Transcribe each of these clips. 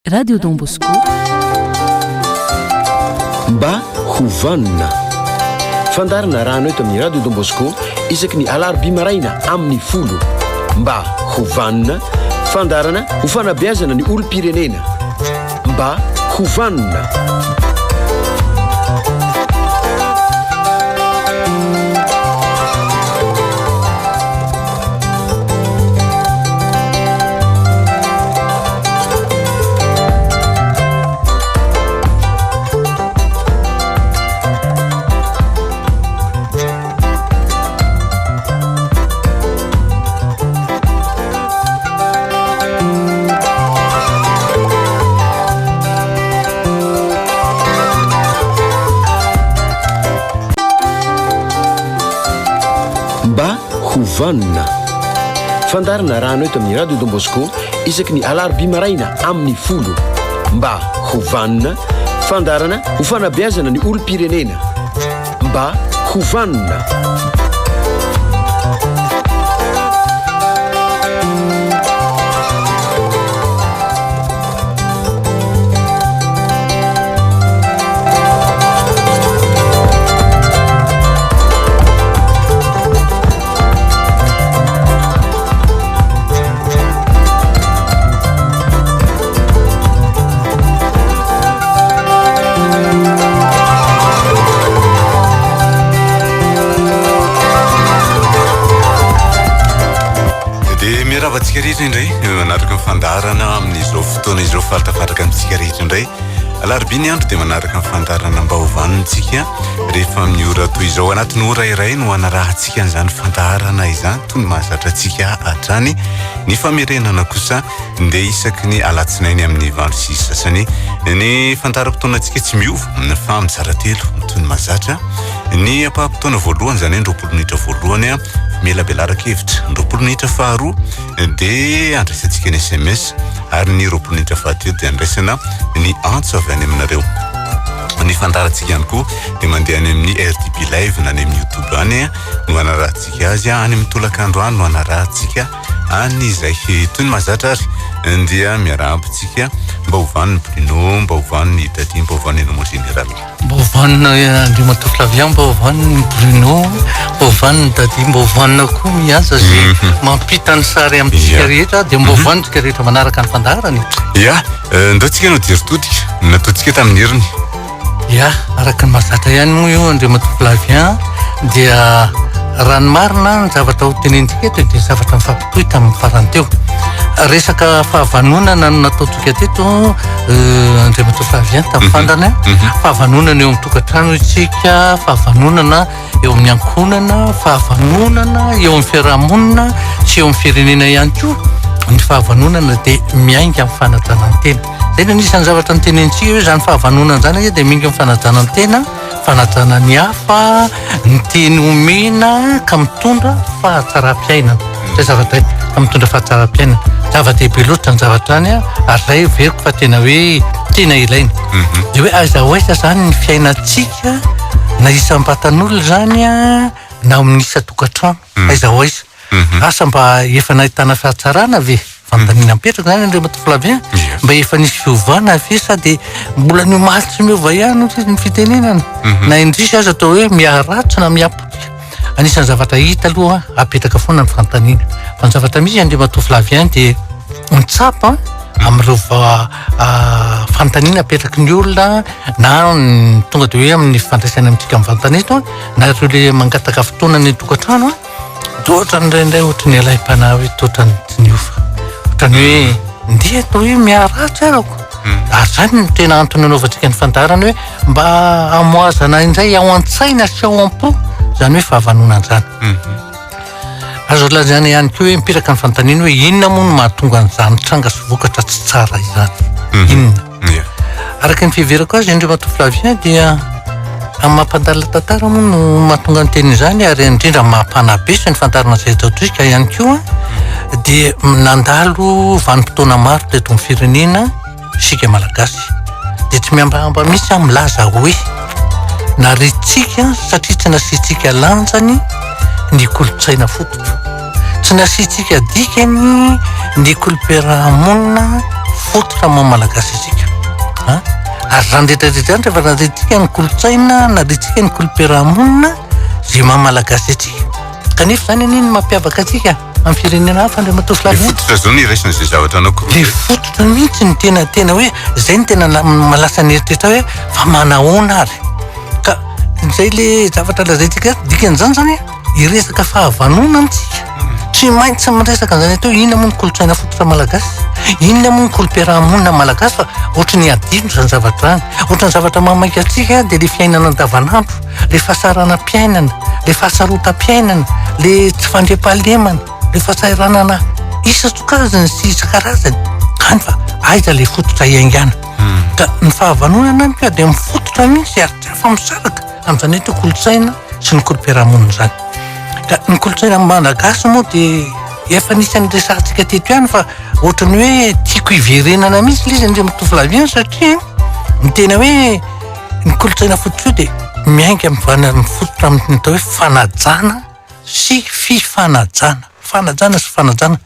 Radio Don Bosco. Mba ho vanona. Fandaharana arahana eto amin'ny Radio Don Bosco isaky ny alarobia maraina amin'ny folo. Mba ho vanona. Fandaharana ho fanabeazana ny olom-pirenena. Mba ho vanona. Mba ho vanona. Fandaharana arahana eto amin'ny Radio Don Bosco isaky ny alarobia maraina amin'ny folo. Mba ho vanona. Fandaharana ho fanabeazana ny olom-pirenena. Mba ho vanona. Dia miarahaba antsika rehetra indray manaraka ny fandaharana amin'izao fotoana izao faly tafatraka amintsika rehetra indray. Alarobia ny andro dia manaraka ny fandaharana mba ho vanona isika rehefa amin'ny ora toy izao. Anatin'ny ora iray no hanarahantsika an'izany fandaharana izany toy ny mahazatra antsika hatrany. Ny famerenana kosa dia isaky ny alatsinainy amin'ny valo sy sasany. Ny fandaharam-potoanantsika tsy miova fa mizara telo toy ny mahazatra. Ny ampaham-potoana voalohany izany hoe ny 20 minitra voalohany famelabelaran-kevitra. Ny 20 minitra faharoa dia andraisantsika ny SMS. ary ny 20 minitra fahatelo dia andraisana ny antso avy any aminareo. Ny fandaharantsika ihany koa dia mandeha any amin'ny RTP Live na any amin'ny YouTube any no anarahantsika azy, any amin'ny tolakandro any no anarahantsika any izay. Toy ny mahazatra ary dia miarahaba antsika mba ho vanona Bruno, mba ho vanona i Daddy, mba ho vanona ianao mon général. Mba ho vanona Andriamatoa Flavien, mba ho vanona Bruno, mba ho vanona Daddy, mba ho vanona koa Mihaja izay mhm. mampita ny sary amintsika rehetra dia mba ho mhm. vanona tsika rehetra manaraka ny fandaharana. Ya, eh, ndao tsika no jery todika, nataontsika tamin'ny heriny. Ya, araka ny mahazatra ihany moa io Andriamatoa Flavien dia raha ny marina ny zavatra ho tenenintsika eto dia zavatra mifampitohy tamin'ny farany teo. Resaka fahavanonana no nataontsika teto eh, Andriamatoa Flavien tamin'ny mhm. fandany mhm. fahavanonana eo amin'ny tokantrano isika, fahavanonana eo amin'ny ankohonana, fahavanonana eo amin'ny fiarahamonina sy eo amin'ny firenena ihany koa. Ny fahavanonana dia miainga amin'ny fanajanan-tena. Izay no anisan'ny zavatra notenenintsika hoe izany fahavanonana izany dia miainga amin'ny fanajanan-tena. Fanajana ny hafa, ny teny omena ka mitondra fahatsaram-piainana. Zay zavatra zay, ka mitondra fahatsaram-piainana. Zava-dehibe loatra ny zavatra zany ary zay heveriko fa tena hoe tena ilaina. Mhm. Dia hoe aiza ho aiza zany ny fiainantsika na isam-batan'olona zany na amin'ny isan-tokantrano, mm. aiza ho aiza. Mhm. Asa mba efa nahitana fahatsarana ve? Fanontaniana mipetraka izany Andriamatoa Flavien. Mba efa nisy fiovana ve sa dia mbola ny omaly tsy miova ihany hoy ny fitenenana? Mhm. Na indrisy aza atao hoe miharatsy na mihapotika. Anisan'ny zavatra hita aloha apetraka foana ny fanontaniana. Fa ny zavatra misy Andriamatoa Flavien dia mitsapa amin'ireo fanontaniana apetraky ny olona na tonga dia hoe amin'ny fifandraisana amintsika mivantana eto na ireo le mangataka fotoana any an-tokantrano Toa ohatran'ny indraindray ohatran'ny alaim-panahy hoe toa ohatran'ny tsy niova. Ohatran'ny hoe ndeha atao hoe miharatsy arako. Hmm. Ary izany no tena antony anaovantsika ny fandaharana hoe mba hamoazana indray ao an-tsaina sy ao am-po izany hoe fahavanonana izany. Hmm. Azo lazaina ihany koa hoe mipiraka ny fanontaniana hoe inona moa no mahatonga an'izany tranga sy vokatra tsy tsara izany. Hmm. Inona? Araka ny fiheverako azy Andriamatoa Flavien dia amin'ny maha mpandalina tantara moa no mahatonga ny teny izany ary indrindra amin'ny maha mpanabe sy ny fantarina izay ataontsika ihany koa dia nandalo vanim-potoana maro teto amin'ny firenena isika Malagasy dia tsy mihambahamba mihitsy aho milaza hoe narintsika satria tsy nasiantsika lanjany ny kolontsaina fototra. Tsy nasiantsika dikany ny kolom-piarahamonina. fototra maha malagasy antsika. An? Ary izany rehetra rehetra izany rehefa nariantsika ny kolontsaina, nariantsika ny kolom-piarahamonina, izay maha malagasy antsika. Kanefa izany anie no mampiavaka antsika amin'ny firenena hafa Andriamatoa Le Flavien. fototra zao no iraisan'izay zavatra anankiroa Le zay. fototra mihitsy no tena tena hoe izay no tena na- mahalasa ny eritreritra hoe fa manahoana ary. Ka izay le zavatra lazaintsika dikan'izany zany hiresaka fahavanona amintsika. Tsy maintsy miresaka an'izany atao hoe inona moa ny kolontsaina fototra malagasy? Inona moa ny kolom-piarahamonina malagasy fa ohatry ny adino izany zavatra izany. Ohatry ny zavatra mahamaika antsika dia le fiainana andavanandro, le fahasaranam-piainana, le fahasarotam-piainana, le tsy fandriampahalemana, le fahasahiranana isan-tsokajiny sy isan-karazany. Hany fa aiza le fototra iaingana? Ka ny fahavanonana amiko dia mifototra mihitsy ary tsy afa-misaraka amin'izany hoe kolontsaina sy ny kolom-piarahamonina izany. Ka ny kolontsaina malagasy moa dia efa nisy niresahantsika teto ihany fa ohatran'ny hoe tiako hiverenana mihitsy ilay izy Andriamatoa Flavien satria ny tena hoe ny kolontsaina fototra io dia miainga mivana mifototra amin'ny atao hoe fanajana sy fifanajana. Fanajana sy fanajana.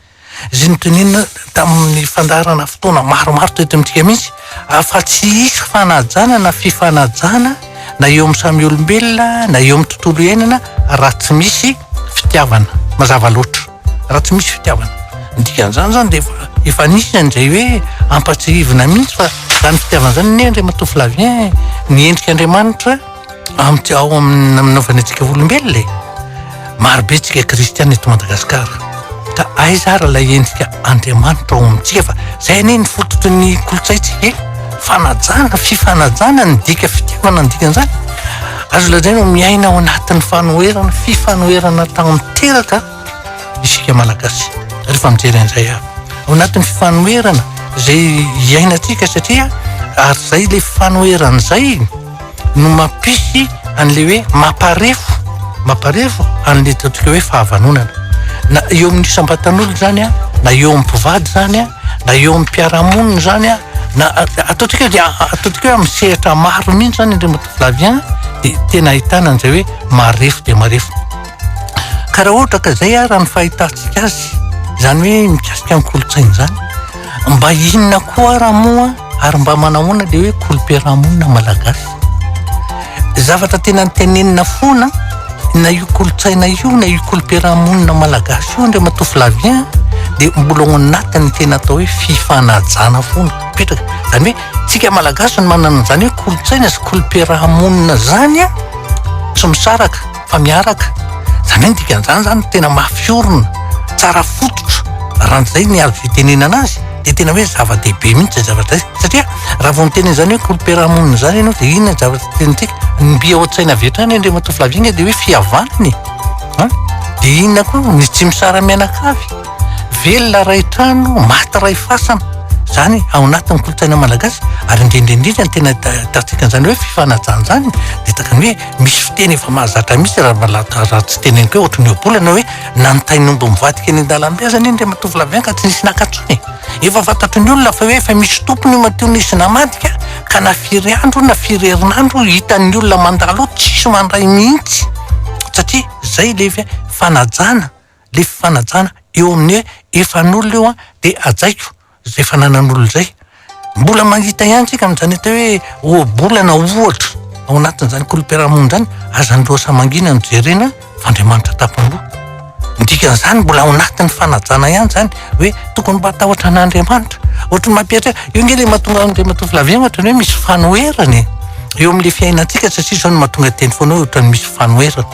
Izay notenenina tamin'ny fandaharana fotoana maromaro teto amintsika mihitsy, fa tsy hisy fanajana na fifanajana na eo amin'ny samy olombelona na eo amin'ny tontolo iainana raha tsy misy fitiavana. Mazava loatra, raha tsy misy fitiavana. Ny dikan'izany zany dia efa, efa nisy an'izay hoe ampatsiahivina mihitsy fa izany fitiavana izany anie Andriamatoa Flavien, ny endrik'Andriamanitra Amin'ity ao amin'ny nanaovana antsika olombelona e. Maro be tsika kristiana eto Madagasikara. Ka aiza ary ilay endrika Andriamanitra ao amintsika fa zay anie ny fototry ny kolontsaintsika e. Fanajana, fifanajana ny dika fitiavana ny dikan'izany. Azo lazaina ho miaina ao anatin'ny fanoherana, fifanoherana tanteraka isika Malagasy rehefa mijery an'izay aho. Ao anatin'ny fifanoherana izay iainantsika satria ary izay ilay fanoherana izay no mampisy an'ilay hoe mamparefo, mamparefo an'ilay ataontsika hoe fahavanonana. Na eo amin'ny isam-batan'olona izany an, na eo amin'ny mpivady izany an, na eo amin'ny mpiara-monina izany an, na ataontsika hoe ataontsika hoe amin'ny sehatra maro mihitsy izany Andriamatoa Flavien dia tena ahitana an'izay hoe marefo dia marefo. Ka raha ohatra ka izay ara ny fahitantsika azy, izany hoe mikasika ny kolontsaina izany, mba inona koa ara moa ary mba manahoana le hoe kolom-piarahamonina malagasy? Zavatra tena notenenina foana na io kolontsaina io na io kolom-piarahamonina malagasy io Andriamatoa Flavien dia mbola ao anatin'ny tena atao hoe fifanajana foana mipetraka. Izany hoe tsika malagasy no manana an'izany hoe kolontsaina sy kolom-piarahamonina izany an, tsy misaraka. fa miaraka. Izany hoe ny dikan'izany izany tena mafy orina, tsara fototra, raha izay ny azo itenenana azy dia tena hoe zava-dehibe mihitsy izay zavatra izay. Satria raha vao miteny an'izany hoe kolom-piarahamonina izany ianao dia inona ny zavatra tenintsika? Ny mby ao an-tsaina avy hatrany Andriamatoa Flavien dia hoe fihavanana e. An? Dia inona koa? Ny tsy misara-mianakavy. Velona ray trano, maty ray fasana. Izany ao anatin'ny kolontsaina malagasy ary indrindra indrindra ny tena ahitantsika an'izany hoe fifanajana izany dia tahaka ny hoe Misy fiteny efa mahazatra mihitsy raha raha tsy teneniko hoe ohatry ny ohabolana hoe na ny tain'omby mivadika eny an-dalambe aza anie Andriamatoa Flavien ka tsy nisy naka intsony e. Efa fantatry ny olona fa hoe efa misy tompony io matoa nisy namadika ka na firy andro na firy herinandro hitan'ny olona mandalo eo tsisy mandray mihitsy satria zay le fanajana le fifanajana eo amin'ny hoe efa an'olona io an dia hajaiko izay fananan'olona izay. Mbola mahita ihany tsika amin'izany atao hoe ohabolana ohatra ao anatin'izany kolom-piarahamonina izany, aza ny loha mangina no jerena fa Andriamanitra tampon-doha. Ny dikan'izany mbola ao anatin'ny fanajana ihany izany hoe tokony mba hatahotra an'Andriamanitra. Ohatry ny mampieritreritra, io ange ilay mahatonga Andriamatoa Flavien ohatran'ny hoe misy fanoherana e. Eo amin'ilay fiainantsika satria izao no mahatonga teny foana hoe ohatran'ny misy fanoherana.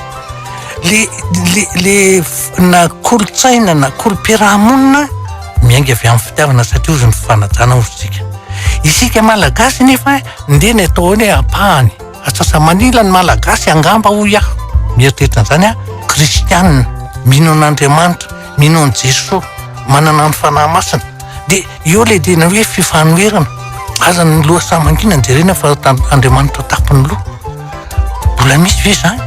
Le le le na kolontsaina na kolom-piarahamonina miainga avy amin'ny fitiavana satria ozy ny fifanajana ozy tsika. Isika Malagasy nefa ndeha ny atao hoe ampahany, atsasa-manila ny Malagasy angamba hoy aho, mieritreritra an'izany aho, kristianina, mino an'Andriamanitra, mino an'i Jesoa, manana ny Fanahy Masina. Dia eo ilay tena hoe fifanoherana, aza ny lohasaha mangina no jerena fa Andriamanitra tampony loha. Mbola misy ve izany?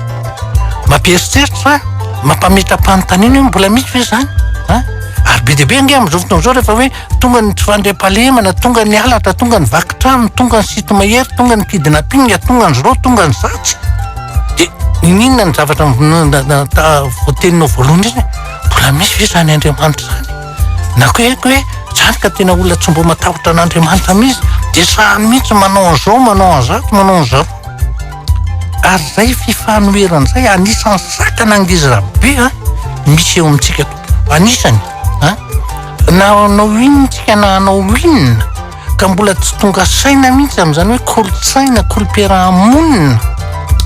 Mampieritreritra, mampametra-panontaniana hoe mbola misy ve izany? An? Ary be dia be ange amin'izao fotoana izao rehefa hoe tonga ny tsy fandriampahalemana, tonga ny halatra, tonga ny vaky trano, tonga ny sinto-mahery, tonga ny kidnapping, tonga ny zao, tonga ny zatsy. Dia n'inona ny zavatra voateninao voalohany indrindra? Mbola misy ve izany Andriamanitra izany? Na koa haiko hoe Zany ka tena olona tsy mbo matahotra an'Andriamanitra mihitsy de sahy mihitsy manao an'izao, manao an'zato, manao an'zaroa. Ary zay fifanoherana zay anisan'ny sakana ngeza be a misy eo amintsika tompoko. Anisany a na hanao inona tsika na hanao inona ka mbola tsy tonga saina mihitsy amin'izany hoe kolontsaina, kolom-piarahamonina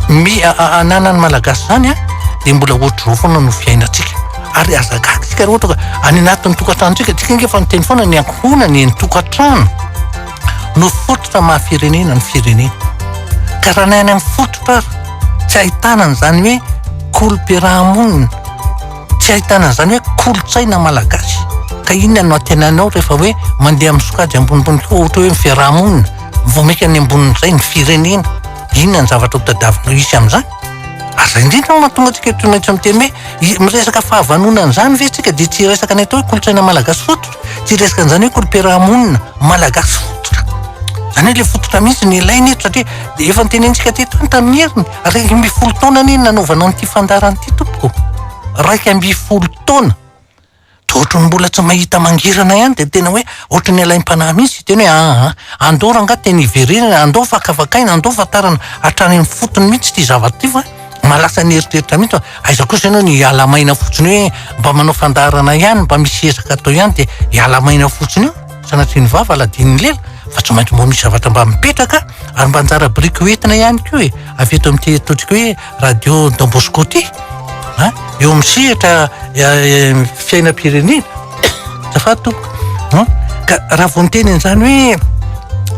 mi- ananan'ny Malagasy izany a dia mbola ohatr'izao foana no fiainantsika. Ary aza gaga isika raha ohatra ka any anatin'ny tokantranontsika, tsika ange efa niteny foana ny ankohonana e, ny tokantrano no fototra maha firenena ny firenena. Ka raha ny any amin'ny fototra ary tsy ahitana an'izany hoe kolom-piarahamonina, Tsy ahitana an'izany hoe kolontsaina malagasy. Ka inona no antenainao rehefa hoe mandeha amin'ny sokajy ambonimbony koa ohatra hoe ny fiaraha-monina, vao mainka ny ambonin'izay ny firenena. Inona ny zavatra ho tadiavinao hisy amin'izany? Ary izay indrindra no mahatonga antsika tsy maintsy miteny hoe miresaka fahavanonana izany ve isika dia tsy hiresaka ny atao hoe kolontsaina malagasy fototra, tsy hiresaka an'izany hoe kolom-piaraha-monina malagasy fototra. Izany hoe ilay fototra mihitsy no ilaina eto satria efa notenenintsika teto ihany tamin'ny heriny. 11 taona anie no nanaovana an'ity fandaharana ity tompoko. 11 taona. Dia ohatran'ny mbola tsy mahita mangirana ihany dia tena hoe ohatran'ny alaim-panahy mihitsy tena hoe aa andao rangahy tena hiverenana, andao fakafakaina, andao fantarana hatrany amin'ny fotony mihitsy ity zavatra ity fa mahalasa ny eritreritra mihitsy fa aiza kosa ianao no hiala maina fotsiny hoe mba manao fandaharana ihany, mba misy ezaka atao ihany dia hiala maina fotsiny eo. Sanatria ny vava aladian'ny lela fa tsy maintsy mba misy zavatra mba mipetraka ary mba anjara biriky ho entina ihany koa e, avy eto amin'ity ataontsika hoe radio Don Bosco ity a, eo amin'ny sehatra fiainam-pirenena, azafady tompoko an, ka raha vao niteny an'izany hoe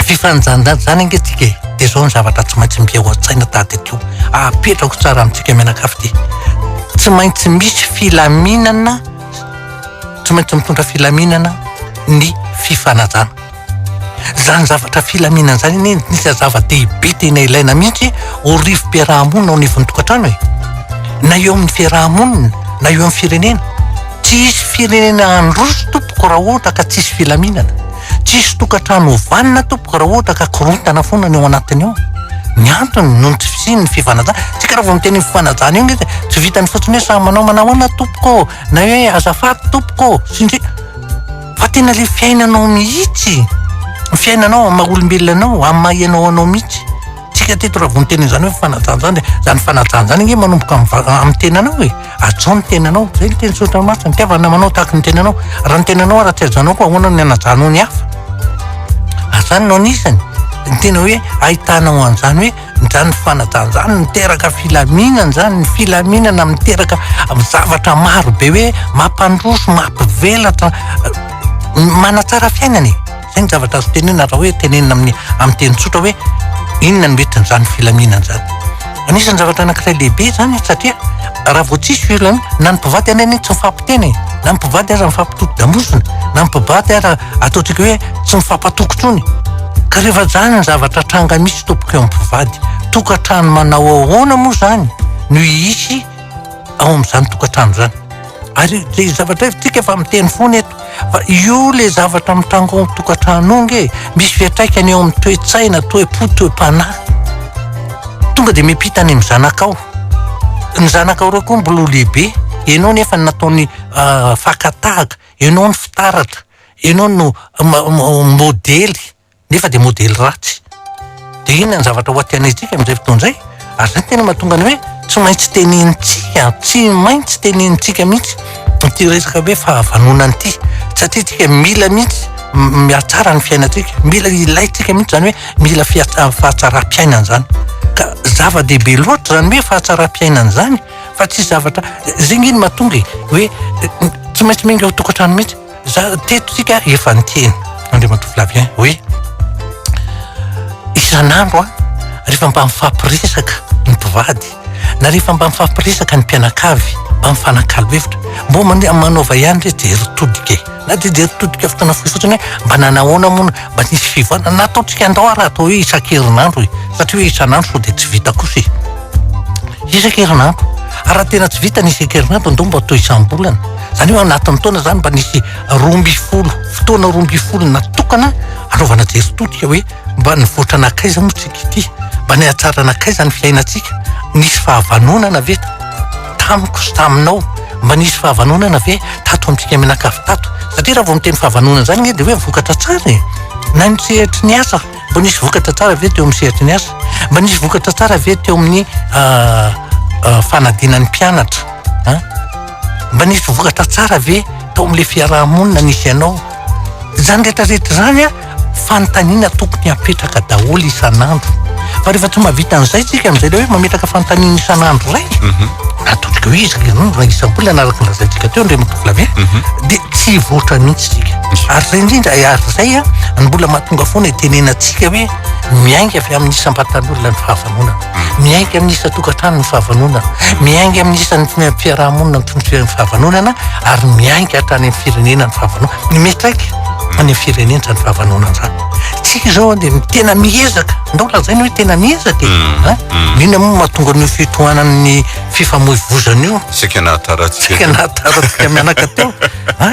fifanjanjana izany ange tsika e, dia izao ny zavatra tsy maintsy mby ao an-tsaina tadidio, apetrako tsara amintsika mianakavy ity, tsy maintsy misy filaminana Tsy maintsy mitondra filaminana ny fifanajana. Izany zavatra filaminana izany anie anisan'ny zava-dehibe tena ilaina mihitsy ho rivo-piaraha-monina ao anivon'ny tokantrano e. Na eo amin'ny fiaraha-monina na eo amin'ny firenena. Tsy hisy firenena handroso tompoko raha ohatra ka tsisy filaminana. Tsisy tokantrano ho vanona tompoko raha ohatra ka korontana foana ny ao anatiny ao. Ny antony noho ny tsy fisian'ny fifanajana. Tsika raha vao miteny ny fifanajana io nge dia tsy vitan'ny fotsiny hoe samy manao manao ahoana tompoko ô. Na hoe azafady tompoko ô, sy ny sisa Fa tena le fiainanao mihitsy, ny fiainanao amin'ny maha olombelona anao, amin'ny maha ianao anao mihitsy. Tsika teto raha vao niteny an'izany hoe fanajana izany dia izany fanajana izany ange manomboka amin'ny va- amin'ny tenanao e. Hajao ny tenanao, izay ny teny soratra masina, mitiava ny namanao tahaka ny tenanao. Raha ny tenanao ara tsy hajanao koa ahoana no hanajanao ny hafa? Ary izany no anisany ny tena hoe ahitanao an'izany hoe Izany fanajana izany miteraka filaminana izany, ny filaminana miteraka zavatra maro be hoe mampandroso, mampivelatra, manatsara fiainana e. Izay ny zavatra azo tenenina raha hoe tenenina amin'ny amin'ny teny tsotra hoe inona no entin'izany filaminana izany. Anisan'ny zavatra anankiray lehibe izany satria raha vao tsisy filaminana, na ny mpivady anie tsy mifampiteny e, na ny mpivady aza mifampitodi-damosina, na ny mpivady aza ataontsika hoe tsy mifampatoky intsony. Ka rehefa izany ny zavatra tranga misy tompoko eo amin'ny mpivady, tokantrano manao ahoana moa izany no hisy ao amin'izany tokantrano izany? Ary izay zavatra izay tsika efa miteny foana eto fa io le zavatra mitranga ao amin'ny tokantrano io nge misy fiantraikany eo amin'ny toe-tsaina, toe-po, toe-panahy. Tonga dia miampita any amin'ny zanakao. Ny zanakao ireo koa mbola ho lehibe, ianao nefa nataony fakan-tahaka. Ianao no fitaratra, ianao no modely nefa dia modely ratsy. Dia inona ny zavatra ho antenaintsika amin'izay fotoana izay? Ary izay no tena mahatonga ny hoe tsy maintsy tenenintsika, tsy maintsy tenenintsika mihitsy ity resaka hoe fahavanonana ity satria tsika mila mihitsy mihatsara ny fiainantsika, mila ilaintsika mihitsy izany hoe mila fahatsaram-piainana izany. Ka zava-dehibe loatra izany hoe fahatsaram-piainana izany. fa tsy zavatra zay nge ny mahatonga e hoe tsy maintsy miainga ao tokantrano mihitsy za teto tsika efa niteny Andriamatoa Flavien hoe isan'andro a rehefa mba mifampiresaka ny mpivady na rehefa mba mifampiresaka ny mpianakavy mba mifanakalo hevitra mbo mandeha manaova ihany re jery todika e na dia jery todika fotoana fohy fotsiny hoe mba nanahoana moa mba nisy fivoarana na ataontsika andao ary atao hoe isan-kerinandro e satria hoe isan'andro sao dia tsy vita kosa e Isan-kerinandro. Ary raha tena tsy vita ny isan-kerinandro, andao mba atao isam-bolana. Izany hoe ao anatin'ny taona izany mba nisy 12, fotoana 12 natokana hanaovana jery todika hoe mba nivoatra nankaiza moa tsika ity, mba nihatsara nankaiza ny fiainantsika, nisy fahavanonana ve tamiko sy taminao, mba nisy fahavanonana ve tato amintsika mianakavy tato. Satria raha vao miteny fahavanonana izany nge dia hoe vokatra tsara e. Na ny sehatry ny asa, mba nisy vokatra tsara ve teo amin'ny sehatry ny asa? Mba nisy vokatra tsara ve teo amin'ny fanadinan'ny mpianatra? An? Mba nisy vokatra tsara ve tao amin'ilay fiaraha-monina nisy anao? Izany rehetra rehetra izany an, fanontaniana tokony hapetraka daholo isan'andro. Fa rehefa tsy mahavita an'izay tsika amin'izay ilay hoe mametraka fanontaniana isan'andro izay, mhm. na ataontsika hoe isaky ny raha isam-bolana araka ny lazaintsika teo Andriamatoa Flavien, mhm. dia tsy hivoatra mihitsy tsika. Ary izay indrindra, ary izay an, ny mbola mahatonga foana itenenantsika hoe miainga avy amin'ny isam-batan'olona ny fahavanonana, mhm. miainga amin'ny isan-tokantrano ny fahavanonana, miainga amin'ny isan'ny fiaraha-monina ny fahavanonana, ary miainga hatrany amin'ny firenena ny fahavanonana. Ny miantraika any amin'ny firenena izany fahavanonana izany. Tsika izao dia tena miezaka, ndao lazaina hoe tena miezaka e. Mm, a? Mm. Inona moa mahatonga an'io fitohanan'ny fifamoivozana io? Saika nahatara-tsika. Saika nahatara-tsika mianaka teo. A?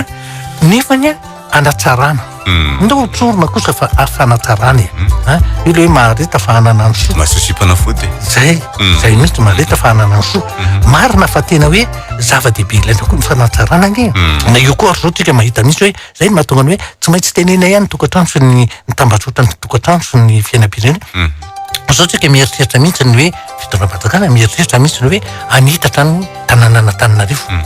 Nefany a, anatsarana. Mm. Ndao tsorina kosa fa fanatsarana e. A? Io le hoe mahareta fa hanana ny soa. Masosipana-fody. Zay, zay mihitsy mahareta fa hanana ny soa. Mm-hmm. Marina fa tena hoe zava-dehibe ilaina koa ny fanatsarana ange. Mm. Na io koa ary zao tsika mahita mihitsy hoe zay no mahatonga ny hoe tsy maintsy tenena ihany ny tokantrano sy ny ny tambajotra ny tokantrano sy ny fiainam-pirenena. Mm. Zao tsika mieritreritra mihitsy ny hoe fitondram-panjakana mieritreritra mihitsy ny hoe hanitatra ny tanànan'Antananarivo. Mm.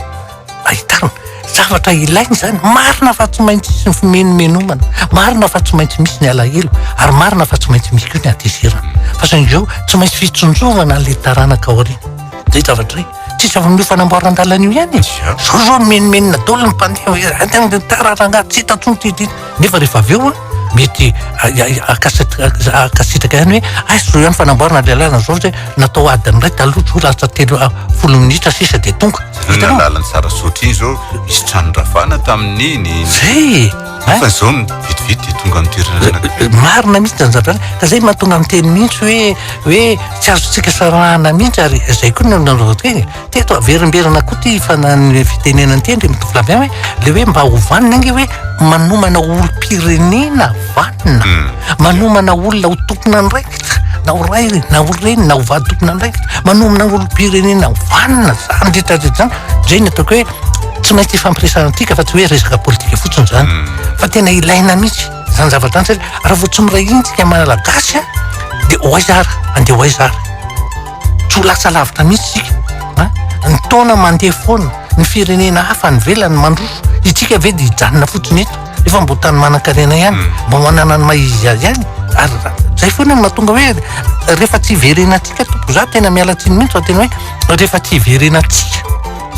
Ahitarina. Zavatra ilaina izany. Marina fa tsy maintsy hisy ny fimenomenomana. Marina fa tsy maintsy misy ny alahelo. Ary marina fa tsy maintsy misy koa ny hatezerana. Fa saingy izao, tsy maintsy fitsinjovana an'ilay taranaka aoriana. Izay zavatra izay. Tsisy avy amin'io fanamboaran-dalana io ihany e. Zao zao mimenomenona daholo ny mpandeha hoe andeha tara rangahy tsy hita intsony ity ity. Nefa rehefa avy eo mety ankasitraka ihany hoe aiza zao ihany fanamboarana ilay lalana zao zay natao adiny iray taloha zao lasa telo folo minitra sisa dia tonga. Hitanao? Lalana Tsarasaotra iny zao misy trano ravana tamin'iny. Zay e! Fa zao vetivety dia tonga amin'ny toerana anankiray. Marina mihitsy zany zavatra zany. Ka zay mahatonga miteny mihitsy hoe hoe tsy azontsika sarahana mihitsy ary zay koa no nanaovako teny. Teto averimberina koa ty fanan'ny fitenenana ity Andriamatoa Flavien hoe le hoe mba ho vanona ange hoe manomana olom-pirenena vanona. Manomana olona ho tompon'andraikitra na ho ray na ho reny na ho vady tompon'andraikitra. Manomana olom-pirenena vanona zany rehetra rehetra zany. Zay ny ataoko hoe tsy maintsy ifampiresahantsika fa tsy hoe resaka politika fotsiny zany. Fa tena ilaina mihitsy zany zavatra zany satria raha vao tsy miray hina tsika malagasy a de ho aiza ary andeha ho aiza ary. Tsy ho lasa lavitra mihitsy isika a. Ny taona mandeha foana, ny firenena hafa any ivelany mandroso, isika ve de hijanona fotsiny eto nefa mbo tany manan-karena ihany, mbo manana ny maha izy azy ihany ary zay foana no mahatonga hoe rehefa tsy hiverenantsika tompoko, za tena miala tsiny mihitsy fa tena hoe rehefa tsy hiverenantsika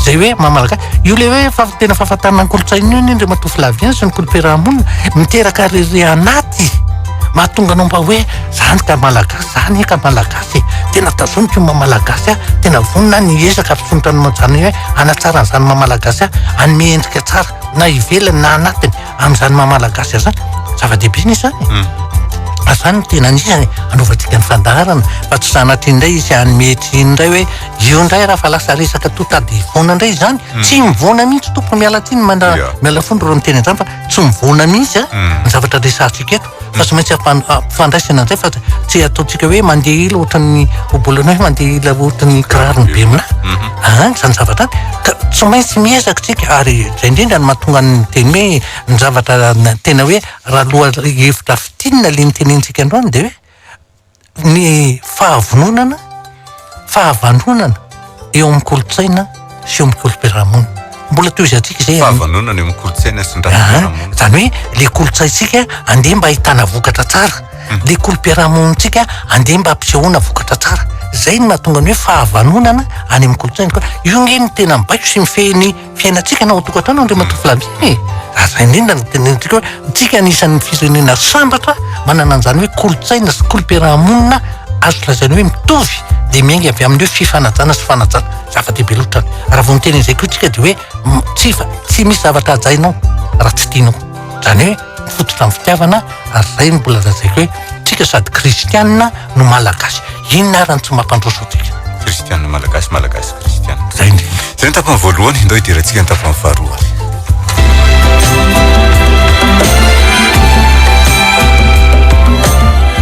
zay hoe maha malagasy, io le hoe fa tena fahafantarana ny kolontsaina io anie Andriamatoa Flavien sy ny kolom-piarahamonina miteraka rere anaty mahatonga anao mba hoe zany ka malagasy, zany ka malagasy e, tena tazomiko ny maha malagasy ahy, tena vonona aho ny hiezaka hampisondrotra ny zany hoe hanatsara an'izany maha malagasy ahy, hanome endrika tsara na ivelany na anatiny amin'izany maha malagasy ahy zany, zava-dehibe anie zany e, ary zany no tena anisany anaovantsika ny fandaharana fa tsy sanatria indray hisy hanome tsiny indray hoe io indray raha fa lasa resaka toa tady hivoana indray izany, tsy mivoana mihitsy tompoko, miala tsiny manda miala fondro raha miteny an'izany fa tsy mivoana mihitsy a ny zavatra resahantsika eto fa tsy maintsy ampifandraisana an'izay fa tsy ataontsika hoe mandeha ila ohatran'ny ohabolana hoe mandeha ila ohatran'ny kirarony be aminà an izany zavatra any ka tsy maintsy miezaka tsika ary izay indrindra no mahatonga ny teny hoe ny zavatra tena hoe raha lohahevitra fintinina le nitenentsika androany de hoe ny fahavononana, fahavanonana eo amin'ny kolontsaina sy eo amin'ny kolom-piarahamonina. Mbola tohizantsika izay. Fahavanonana eo amin'ny kolontsaina sy ny rafi-piarahamonina. Izany hoe le kolontsaintsika andeha mba ahitana vokatra tsara, mm. le kolom-piarahamonintsika andeha mba ampisehoana vokatra tsara. Izay no mahatonga ny hoe fahavanonana any amin'ny kolontsaina. Io nge no tena mibaiko sy mifehy ny fiainantsika na ao an-tokantrano Andriamatoa Flavien e! Ary izay indrindra no tenenintsika hoe isika anisan'ny firenena sambatra manana an'izany hoe kolontsaina sy kolom-piarahamonina azo lazaina hoe mitovy dia miainga avy amin'ny hoe fifanajana sy fanajana. Zava-dehibe loatra izany. Raha vao miteny an'izay koa isika dia hoe tsy tsy misy zavatra hajainao raha tsy tianao. Izany hoe mifototra amin'ny fitiavana ary izay no mbola lazaiko hoe tsika sady kristianina no malagasy. Inona ary no tsy mampandroso antsika? Kristianina malagasy, malagasy kristianina. Izay indrindra. Izay ny tapany voalohany, ndao hidirantsika ny tapany faharoa ary.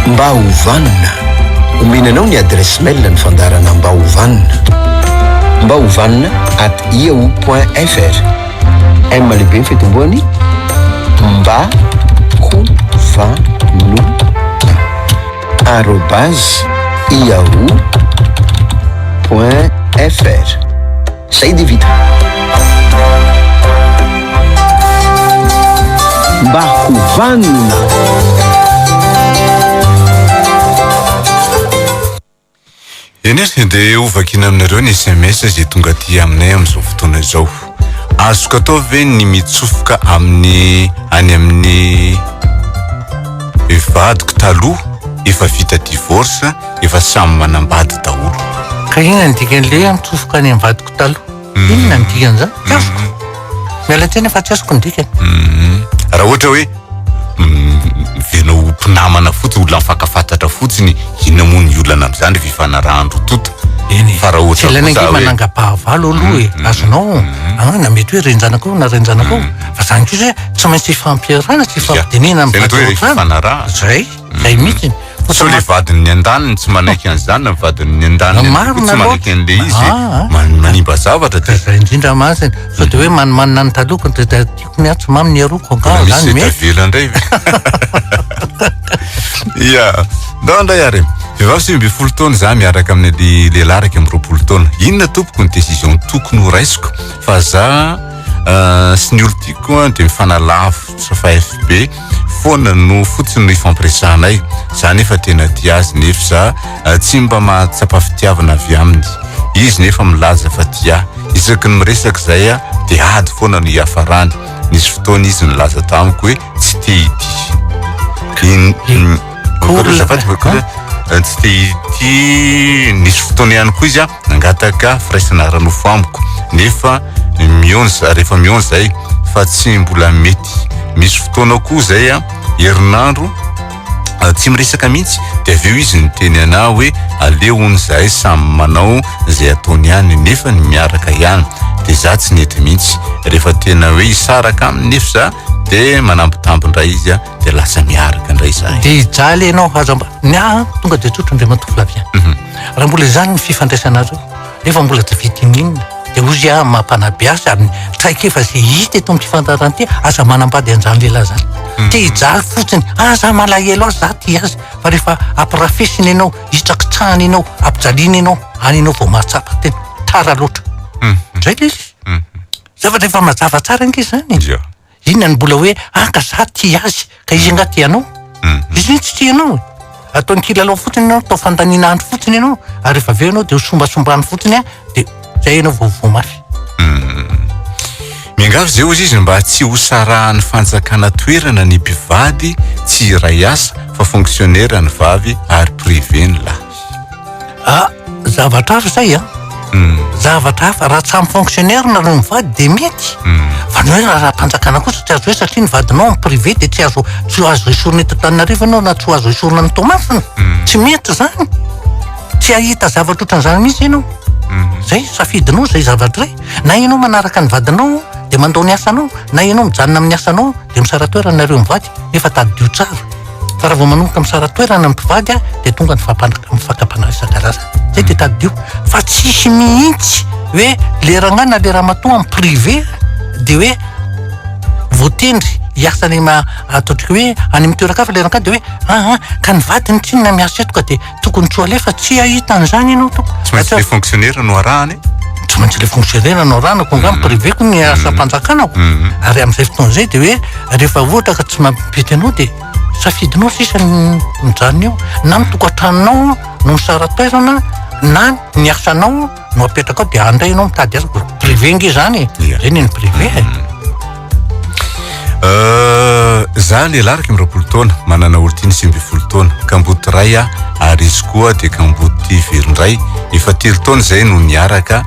Mba ho vanona. Omena anao ny adresse mail ny fandaharana Mba ho vanona. Mba ho vanona at yahoo point fr. M lehibe ny fitomboany, Mba ho vanona arobase yahoo point fr. Zay dia vita. Mba ho vanona. Eny ary dia ho vakiana aminareo ny sms izay tonga aty aminay amin'izao fotoana izao. Azoko atao ve ny mitsofoka amin'ny any amin'ny vadiko taloha efa vita divorce efa samy manambady daholo. Ka inona ny dikan'ilay hoe mitsofoka any amin'ny vadiko taloha? Inona ny dikan'izany? Tsy azoko. Miala tsiny fa tsy azoko ny dikany. Raha ohatra hoe miverina ho mpinamana fotsiny, olona mifankafantatra fotsiny, inona moa ny olana amin'izany rehefa ifanarahan-droa tonta? Eny e. Fa raha ohatra Tsy ilaina kosa ange hoe- manangam-pahavalo aloha e. Azonao. Ah, na mety hoe renjanaka io na renjanaka io. Fa zany kosa hoe tsy maintsy ifampiarahana sy ifampidinihana Zay no atao hoe amin'ny vady ao an-trano. ifanarahana. Zay, zay mihitsy. Fa Sao le vadin'ny andaniny tsy manaiky an'izany na ny vadin'ny andaniny Marina koa tsy manaiky loatra. an'le izy Ah, ah. manimba zavatra Ka dia zay indrindra mantsy sao dia hoe manimanina ny taloha dia dia tiako ny ahy tsy mamy ny aroko angaha misy zany mety. tavela indray ve? Ya, ndao indray ary. Vehivavy 19 taona za miaraka amin'ny lehilahy 21 taona. Inona tompoko ny décision tokony ho raisiko fa za sy ny olon-tiako dia mifanalavitra fa FB foana no fotsiny no ifampiresahanay. Za nefa tena tia azy nefa za tsy mba mahatsapa fitiavana avy aminy. Izy nefa milaza fa tia ahy. Isaky ny miresaka izay aho dia ady foana no hiafarany. Nisy fotoana izy nilaza tamiko hoe tsy te hitia. Azafady fa koa tsy te hitia. Nisy fotoana ihany koa izy nangataka firaisana ara-nofo amiko nefa mihaona za, rehefa mihaona zahay fa tsy mbola mety. Misy fotoana koa zay a herinandro tsy miresaka mihitsy dia avy eo izy niteny anah hoe aleo hono zahay samy manao izay ataony ihany nefa ny miaraka ihany dia za tsy nety mihitsy. Rehefa tena hoe hisaraka aminy nefa za dia manambitamby indray izy a dia lasa miaraka indray zahay. Dia hijaly ianao aza mba ny ahy tonga dia tsotra Andriamatoa Flavien. Raha mbola izany ny fifandraisanareo nefa mbola tsy vita ininona dia hozy aho mampanabeazy amin'ny traikefa izay hita eto amin'ity fandaharana ity aza manambady an'izany lehilahy izany. Te hijaly fotsiny, aza malahelo azy za tia azy fa rehefa ampirafesina ianao, hitsakitsahana ianao, ampijaliana ianao, any ianao vao mahatsapa tena tara loatra. Izay ilay izy. Zavatra efa mazava tsara ange izany e. Inona no mbola hoe ah ka za tia azy ka izy angaha tia anao? Izy mihitsy tsy tia anao e. Ataony kilalao fotsiny ianao, atao fandaniana andro fotsiny ianao ary rehefa avy eo ianao dia ho sombasombany fotsiny a dia zay ianao vao voa mafy. Miangavy izay hozy izy mba tsy ho sarahan'ny fanjakana toerana ny mpivady tsy iray asa fa fonctionnaire ny vavy ary privé ny lahy. Ah, zavatra hafa izay an. Zavatra hafa, raha samy fonctionnaire nareo mivady dia mety. Fa ny hoe raharaham-panjakana kosa tsy azo hoe satria ny vadinao en privé dia tsy azo tsy ho azo esorina eto Antananarivo ianao na tsy ho azo esorina any Toamasina. Tsy mety izany. Tsy hahita zavatra ohatran'izany mihitsy ianao. Zay, safidinao izay zavatra izay. Na ianao manaraka ny vadinao dia mandao ny asanao, na ianao mijanona amin'ny asanao dia misara-toerana nareo mivady nefa tadidio tsara. Fa raha vao manomboka misara-toerana ny mpivady dia tonga ny fakam-panahy isan-karazany. Zay dia tadidio fa tsisy mihitsy hoe le rangahy na le ramatoa en privé dia hoe voatendry hiasa any ma ataontsika hoe any amin'ny toeran-kafa le rangahy dia hoe ah ah ka ny vadiny tsinona miasa eto ka dia tokony tsy ho alefa, tsy hahita an'izany ianao tompoko. Tsy maintsy le fonctionnaire no arahana e. Tsy maintsy le fonctionnaire no arahana ko angamba privé ko ny asam-panjakana ko. Ary amin'izay fotoana izay dia hoe rehefa ohatra ka tsy mampety anao dia safidinao sisa ny mijanona eo. Na ny tokantranonao no misara-toerana na ny asanao no apetraka ao dia any indray ianao mitady asa. Privé nge izany e. Zay ny privé e. Za lehilahy 21 taona, manana olon-tiana 19 taona, kamboty ray aho ary izy koa dia kamboty velon-dray. Efa telo taona izay no niaraka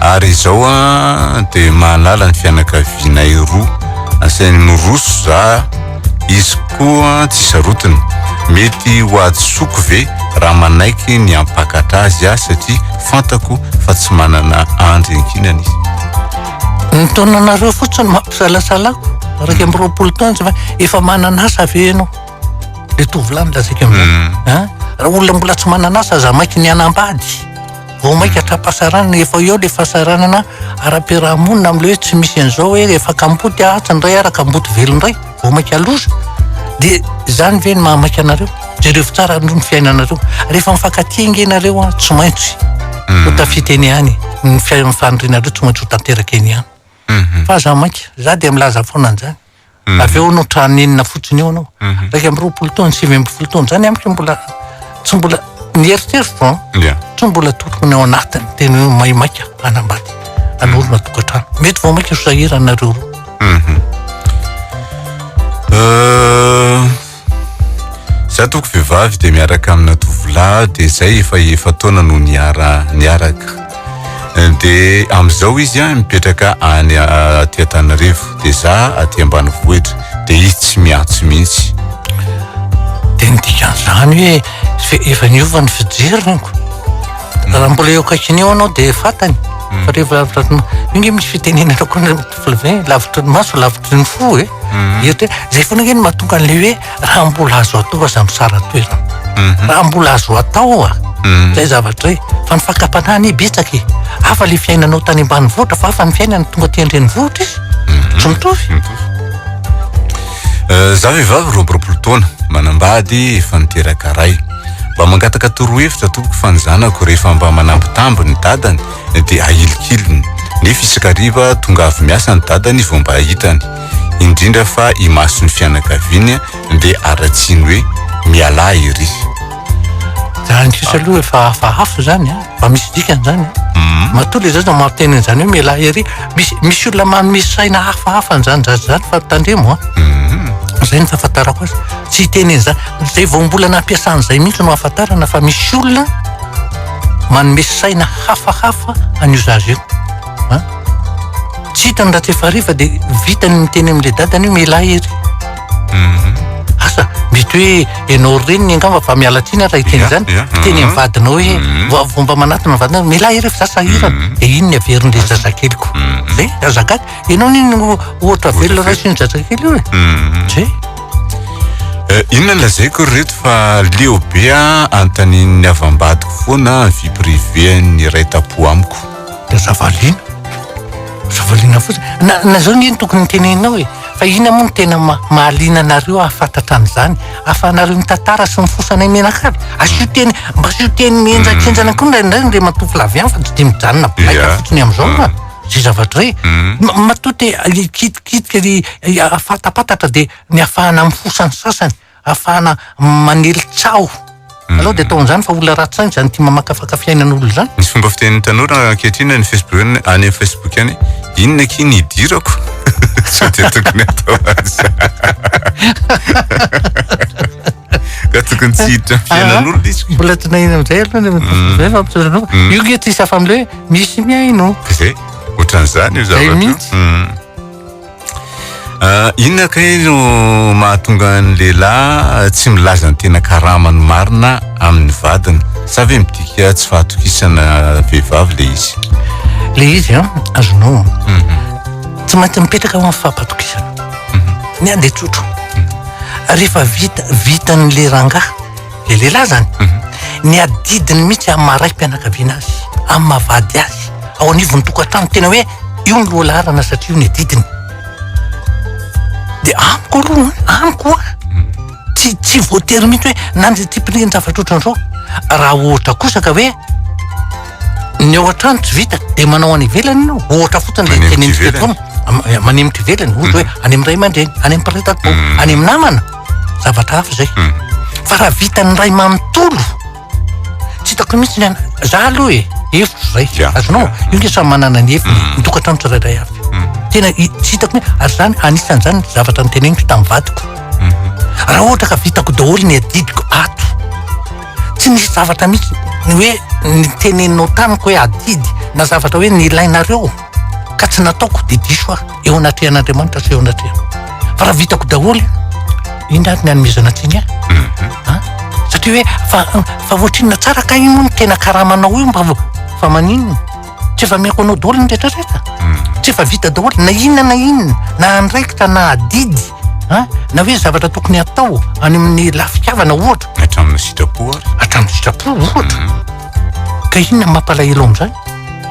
ary izao dia mahalala ny fianakavianay roa. Asainy miroso za, izy koa tsy sarotiny. Mety ho hadisoako ve raha manaiky ny hampakatra azy aho satria fantako fa tsy manana andry ankinana izy. Ny taonanareo fotsiny mampisalasala ako, 21 taona tsy efa manana asa ve ianao? Le tovolahy no lazaiko aminao. Hein? Raha olona mbola tsy manana asa aza maiky ny hanambady. Vao mainka tra-pahasaranana, efa eo le fahasaranana ara-piarahamonina amin'ilay hoe tsy misy an'izao hoe efa kamboty aho atsy indray ary kamboty velona indray, vao mainka loza. Dia izany ve no mahamaika anareo? Jereo tsara aloha ny fiainanareo. Rehefa mifankatia ange nareo an, tsy maintsy ho tafita eny ihany. Ny fiainan'ny fanirianareo tsy maintsy ho tanteraka eny ihany. Fa aza maika, za dia milaza foana an'izany. Avy eo anao tranenina fotsiny eo anao. 21 taona, 19 taona zany amiko mbola tsy mbola ny eritreritro an. Tsy mbola tokony ao anatiny tena hoe maimaika hanambady hanorina tokantrano. Mety vao mainka ho sahirana nareo roa. Za toko vehivavy dia miaraka amina tovolahy dia zay efa efa-taona no niara niaraka. Dia amin'izao izy an mipetraka any aty Antananarivo dia za aty ambanivohitra dia izy tsy miantso mihitsy. Dia ny dikan'izany hoe efa niova ny fijeriny ko. Raha mbola eo akaikiny eo anao dia fantany fa rehefa lavitra io nge misy fitenenana koa ny Flavien lavitry ny maso lavitry ny fo e. Eritreritra zay foana nge no mahatonga an'le hoe raha mbola azo atao aza misara-toerana. Raha mbola azo atao a, zay zavatra zay. Fa ny fakam-panahy anie betsaka e. Hafa le fiainanao tany ambanivohitra fa hafa ny fiainana tonga aty an-drenivohitra izy. Tsy mitovy. Za vehivavy 22 taona, manambady, efa niteraka ray. Mba mangataka torohevitra tompoko fa ny zanako rehefa mba manambitamby ny dadany dia ahilikiliny. Nefa isak'hariva tonga avy miasa ny dadany vao mba hitany. Indrindra fa imason'ny fianakaviany dia aratsiany hoe mialà ery. Zany kosa aloha efa hafahafa zany a, fa misy dikany zany a. Matoa le zaza mampiteny an'izany hoe mialà ery, misy misy olona manome saina hafahafa an'izany zaza zany fa tandremo a. Zay ny fahafantarako azy. Tsy hiteny an'izany, zay vao mbola nampiasa an'izay mihitsy no ahafantarana fa misy olona manome saina hafahafa an'io zaza io. An? Tsy hitany raha tsy efa hariva dia vitany miteny amin'ilay dadany hoe mialà ery. Asa, mety hoe ianao reniny angamba fa miala tsiny aho raha hiteny izany, hiteny amin'ny vadinao hoe vao mba manatona ny vadinao, mialà ery fa za sahirana. Dia iny ny averin'ilay zazakeliko. Zay, aza gaga. Ianao anie no ohatra velona raisin'ny zazakely io e. Zay. Inona no lazaiko ry reto fa leo be aho anontanian'ny havam-badiko foana vie privée an'ny iray tampo amiko. Dia aza valiana. Aza valiana fotsiny. Na, na zao anie no tokony teneninao e. Fa inona moa no tena mahaliana anareo hahafantatra an'izany? Ahafahanareo mitantara sy mifosa anay mianakavy? Asio teny, mba asio teny mihenjankenjana koa indraindray Andriamatoa Flavien fa tsy dia mijanona bilaika fotsiny amin'izao fa izay zavatra izay. Matoa te hikitikitika hahafantapantatra dia ny ahafahana mifosa ny sasany. Ahafahana manely tsaho. Alao dia atao an'izany fa olona ratsy saina izany tia mamakafaka fiainan'olona izany. Ny fomba fitenin'ny tanora ankehitriny any Facebook any amin'ny Facebook any, inona akia ny idirako? Sao dia tokony atao an'izany. Ka tokony tsy hiditra amin'ny fiainan'olona izy. Mbola tsy naheno amin'izay aloha ny zay fa ampisehoana. Io nge tsisy hafa amin'ilay hoe misy mihaino. Zay, ohatran'izany io zavatra io. Mihitsy. Inona kay no mahatonga ny lehilahy tsy milaza ny tena karamany marina amin'ny vadiny? Sa ve midika tsy fahatokisana vehivavy le izy? Le izy an, azonao. Tsy maintsy mipetraka ho amin'ny fampatokisana. Ny ahy dia tsotra. Rehefa vita vitan'le rangahy, le lehilahy zany, ny adidiny mihitsy amin'ny maha raim-pianakaviana azy, amin'ny maha vady azy, ao anivon'ny tokantrano, tena hoe io ny lohalaharana satria io ny adidiny. Dia amiko aloha, amiko an, tsy tsy voatery mihitsy hoe na ny tsipirian-javatra ohatran'izao. Raha ohatra kosa ka hoe ny ao an-trano tsy vita dia manao any ivelany ianao, ohatra fotsiny ilay Manemitra teneniko teto ivelany. foana, manemitra ivelany, ohatra hoe any amin'ny ray aman-dreny, any amin'ny mpiray tampo, any amin'ny namana, zavatra hafa izay. Fa raha vitan'ny ray manontolo, tsy hitako mihitsy ny ana, za aloha e, hevitro zay, azonao, io nge samy manana ny heviny, ny tokantrano tsirairay avy. Tena tsy hitako mihitsy, ary zany anisan'izany ny zavatra noteneniko tamin'ny vadiko. Raha ohatra ka vitako daholo ny adidiko ato, tsy nisy zavatra mihitsy ny hoe niteneninao tamiko hoe adidy na zavatra hoe nilainareo ka tsy nataoko dia diso aho eo anatrehan'Andriamanitra sy eo anatrehanao. Fa raha vitako daholo, inona ary ny hanomezana tsiny ahy? An? Satria hoe fa fa ohatrinona tsara kay moa ny tena karamanao io mba fa maninona? Tsy efa ameko anao daholo ny rehetra rehetra? Tsy efa vita daholo na inona na inona, na andraikitra na adidy, an? Na hoe zavatra tokony hatao any amin'ny lafin-kavana ohatra. Hatramin'ny sitrapo ary. Hatramin'ny sitrapo ohatra. Ka. Ka inona no mampalahelo amin'izany?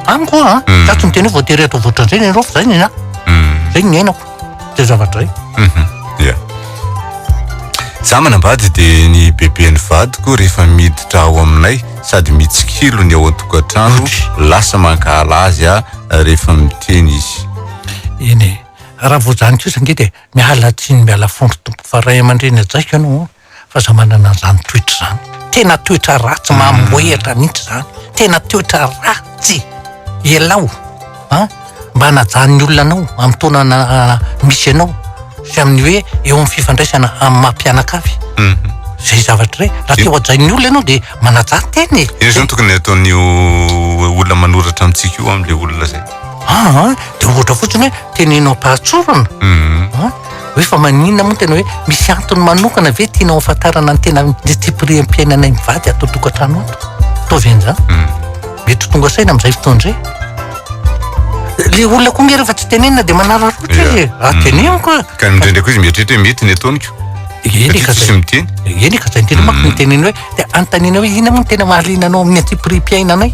Amiko an, za tsy miteny hoe voatery ataovy ohatran'izay ny anao fa zay ny anahy. Zay ny niainako. Zay zavatra zay. Ya. Za manambady dia ny beben'ny vadiko rehefa miditra ao aminay sady mitsikilo ny ao an-tokantrano lasa mankahala azy aho rehefa miteny izy. Eny e, raha vao zany kosa ange dia miala tsiny miala fondro tompoko fa ray aman-dreny hajaiko ianao an, fa za manana an'izany toetra izany. Tena toetra ratsy mamohehatra mihitsy izany. Tena toetra ratsy. Ialao an, mba hanajan'ny olona anao amin'ny taona misy anao sy amin'ny hoe eo amin'ny fifandraisana amin'ny maha mpianakavy. Zay zavatra izay. Raha te ho hajain'ny olona ianao dia manajà tena e. Inona izao no tokony ataon'io olona manoratra amintsika io amin'ilay olona izay? Aa, dia ohatra fotsiny hoe teneno am-pahatsorana. An, hoe fa maninona moa tena hoe misy antony manokana ve tianao hahafantarana ny tena ny tsipiriam-piainanay mivady ato an-tokantrano ato? Ataovy an'izany. Mety ho tonga saina amin'izay fotoana izay. Le olona koa nge rehefa tsy tenenina dia manararaotra izy e. Raha teneniko ka. Ka indraindray koa izy mieritreritra hoe mety ny ataoniko. Eny ka Satria zay. tsisy miteny. Eny ka zay indrindra manko no teneno hoe dia anontaniana hoe inona moa no tena mahaliana anao amin'ny antsipiriam-piainanay?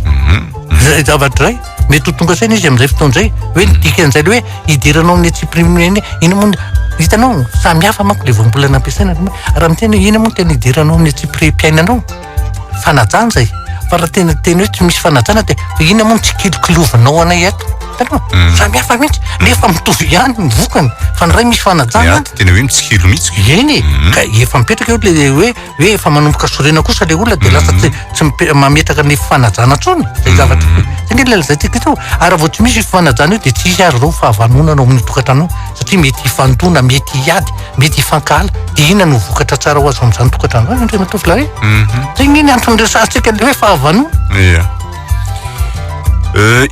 Zay zavatra izay. Mety ho tonga saina izy amin'izay fotoana izay hoe ny dikan'izay le hoe hidiranao amin'ny antsipiriam-piainana inona moa no hitanao samy hafa manko le voambolana ampiasaina raha miteny hoe inona moa no tena hidiranao amin'ny antsipiriam-piainanao? Fanajana izay fa raha tena teny hoe tsy misy fanajana dia fa inona moa no tsikilokilovinao anay eto? Hitanao? Samy hafa mihitsy nefa mitovy ihany ny vokany fa ny iray misy fanajana Ny ato tena hoe mitsikilo mihitsy. Eny e, ka efa mipetraka eo le hoe hoe efa manomboka sorena kosa le olona dia lasa tsy tsy mipe- mametraka ny fanajana intsony zay zavatra zay. Zay ange ilay lazaintsika teo. Ary raha vao tsy misy io fanajana io dia tsy hisy ary ireo fahavanonana ao amin'ny tokantrano ao satria mety hifandona, mety hiady, mety hifankahala. Dia inona no vokatra tsara ho azo amin'izany tokantrano izany Andriamatoa Filahy? Zay ange ny antony resahantsika le hoe fahavanona. Ia.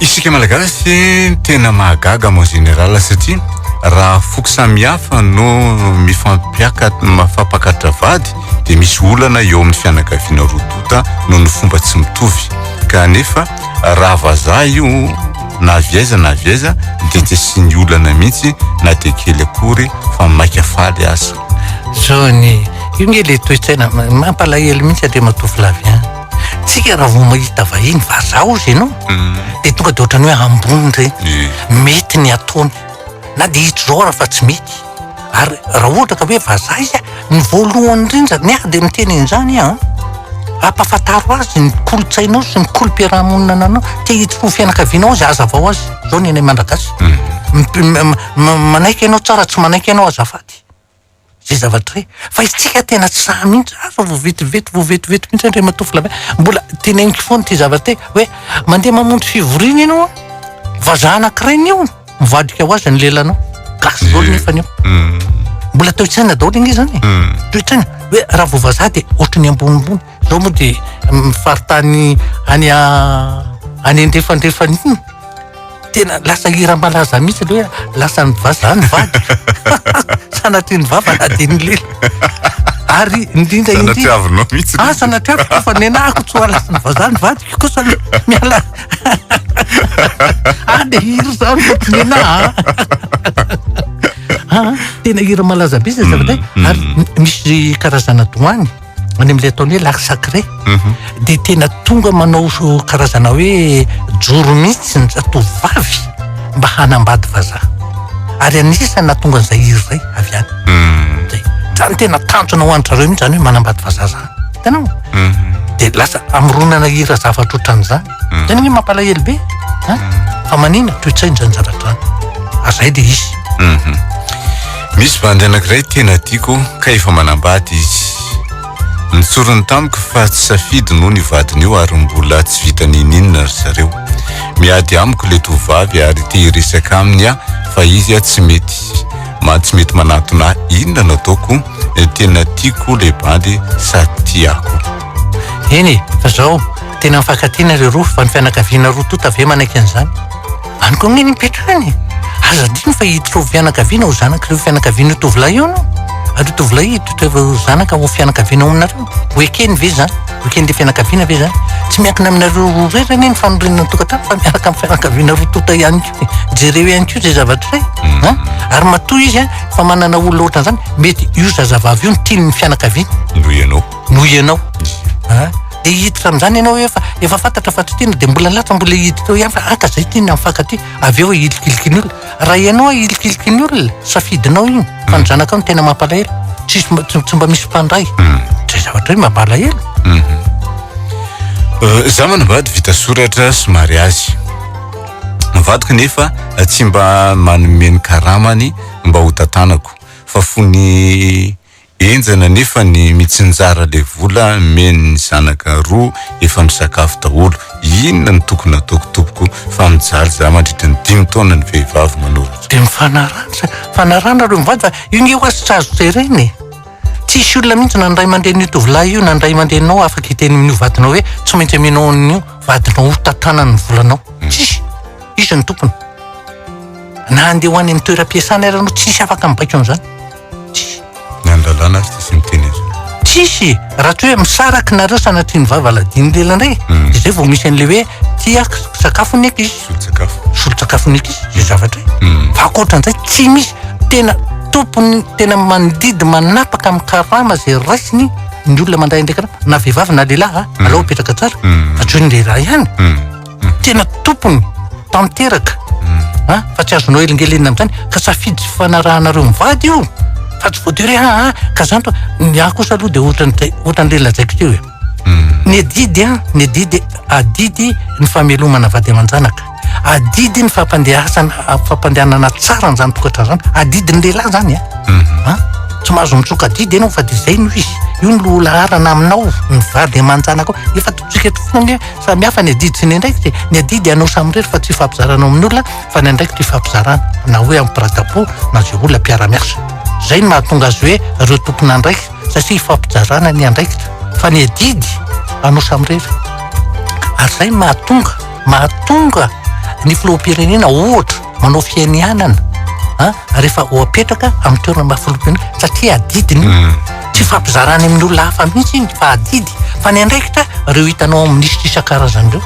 Isika Malagasy tena mahagaga mon général satria raha foko samihafa no mifampiaka mifampakatra vady dia misy olana eo amin'ny fianakaviana roa tonta noho ny fomba tsy mitovy kanefa raha vazaha io na avy aiza na avy aiza dia tsy asiany olana mihitsy na dia kely akory fa maika faly aza. Zao ny io nge le toe-tsaina mampalahelo mihitsy Andriamatoa Flavien. Tsika raha vao mahita vahiny vazaha ozy ianao dia tonga dia ohatran'ny hoe ambony ireny. Mety ny ataony na dia hita izao ara fa tsy mety. Ary raha ohatra ka hoe vazaha izy, ny voalohany indrindra ny ahy dia miteny an'izany aho an, ampahafantaro azy ny kolontsainao sy ny kolom-piarahamonina ananao, te hiditra ho fianakavianao izy, hazavao azy, izao ny anay Malagasy, manaiky ianao tsara, tsy manaiky ianao azafady. Zay zavatra zay. Fa isika tena tsy sahy mihitsy, asa vao vetivety, vao vetivety mihitsy Andriamatoa Flavien, mbola teneniko foana ity zavatra ity hoe mandeha mamonjy fivoriana ianao an, vazaha anankiray ny eo, mivadika ho azy ny lelanao, gasy daholo nefa ny eo. Mbola toe-tsaina daholo ange zany e. Toe-tsaina hoe raha vao vazaha dia ohatry ny ambonimbony. Zao moa dia faritany any any andrefandrefana iny. Tena lasa hira malaza mihitsy le hoe lasa ny vazaha ny vadiko. Sanatria ny vava na dia ny lela. Ary indrindra indrindra. Sanatriavinao mihitsy. Ah, sanatriaviko fa nenahako tsy ho lasa ny vazaha ny vadiko kosa miala. Ah, dia hira zany fa tsy nenaha. Ah, tena hira malaza be zay zavatra e. Ary misy karazana doany. any amin'ilay ataony hoe lac sacré mhm. dia tena tonga manao karazana hoe joro mihitsy ny zatovovavy mba hanambady vazaha ary anisany nahatonga an'izay hira izay avy any mhm. zay zany tena tanjona ho an-dry zareo mihitsy zany hoe manambady vazaha zany hitanao mhm. dia lasa amoronana hira zavatra ohatran'izany zany anie mampalahelo be a fa manina toe-tsaina zany zavatra zany ary zay dia izy Misy bandy anankiray tena tiako ka efa manambady izy. Notsoriny tamiko fa tsy safidy no ny vadiny io ary mbola tsy vita ninininona ry zareo. Miady amiko le tovovavy ary te hiresaka aminy aho fa izy tsy mety tsy mety manantona ahy. Inona no ataoko? Tena tiako le bandy sady tia ahy koa. Eny e, fa zao, tena mifankatia nareo roa fa ny fianakaviana roa tonta ve manaiky an'izany? Any koa anie ny ipetrahany e! Aza adino fa hiditra ho fianakaviana ho zanak'ireo fianakavian'io tovolahy io ianao. Ary io tovolahy io hiditra ho zanaka ho fianakaviana ao aminareo. Ho ekeny ve izany? Ho eken'ilay fianakaviana ve izany? Tsy miankina aminareo roa irery anie ny fanorenana ny tokantrano fa miaraka amin'ny fianakaviana roa tonta ihany koa e. Jereo ihany koa izay zavatra izay. Mm. An? Ary matoa izy an, fa manana olona ohatran'izany, mety io zazavavy io no tian'ny fianakaviana. Noho ianao. Noho ianao. An? Dia hiditra amin'izany ianao hoe efa Efa fantatra fa tsy tiana dia mbola latsa mbola hiditra eo ihany fa aka zay tiana mifankatia avy eo hilikiliky ny olona. Raha ianao hilikiliky ny olona, safidinao iny fa ny zanakao no tena mampalahelo. Tsisy tsy mba misy mpandray. Zay zavatra io mampalahelo. Za manambady vita soratra sy mariazy. Ny vadiko nefa tsy mba manome ny karamany mba ho tantanako fa fony Henjana nefa ny mitsinjara le vola meny ny zanaka roa efa misakafo daholo. Inona no tokony ataoko tompoko fa mijaly za mandritra ny dimy taona ny vehivavy manoratra. Dia mifanarana, fanarahana reo mivady fa io nge hoa tsy azo terena e. Tsisy olona mihitsy na ny ray aman-drenin'io tovolahy io na ny ray aman-dreninao afaka hiteny amin'io vadinao hoe tsy maintsy amenao an'io vadinao ho tantanany ny volanao. Tsisy. Izy no tompony. Na handeha ho any amin'ny toeram-piasana ary ianao tsisy afaka mibaiko an'izany. Tsisy. Na ny lalàna ary tsisy miteny an'izany. Tsisy. Raha tsy hoe misaraka nareo sanatria ny vava ladino lela indray, mm. de zay vao misy an'le hoe tia sakafo ny ankizy. Solon-tsakafo. Solon-tsakafo ny ankizy, zay zavatra e. Mm. Fa ankoatran'izay tsy misy tena tompony tena mandidy manapaka amin'ny karama zay raisiny ny olona mandray an'ilay karama na vehivavy na lehilahy a, mm. aleo apetraka tsara fa tsy hoe ny lehilahy ihany. tena tompony tanteraka a fa tsy azonao elingelenina amin'izany ka safidy sy fanarahanareo mivady io fa tsy voatery hoe aa ka zany to ny ahy kosa aloha de ohatrany ohatran'le lazaiko teo e ny adidy a ny adidy adidy ny famelomana vady aman-janaka adidy ny fampandehasana fampandehanana tsara an'izany tokantrano zany adidin'ny lehilahy zany a tsy mahazo mitsoka adidy ianao fa de zay no izy io no lohalaharana aminao ny vady aman-janakao efa tsika eto foana nge Samy hafa ny adidy sy ny andraikitra e. Ny adidy anao samirery fa tsy ifampizarana amin'ny olona fa ny andraikitra ifampizarana na hoe amin'ny mpiray-tampo na izay olona mpiara-miasa. Izay no mahatonga azy hoe ireo tompon'andraikitra satria ifampizarana ny andraikitra fa ny adidy anao samirery. Ary izay no mahatonga mahatonga ny filoham-pirenena ohatra manao fianianana a rehefa ho apetraka amin'ny toerana maha filoham-pirenena satria adidiny io. Tsy ifampizarana amin'ny olona hafa mihitsy iny fa adidy. Fa ny andraikitra ireo hitanao amin'ny minisitra isan-karazany ireo.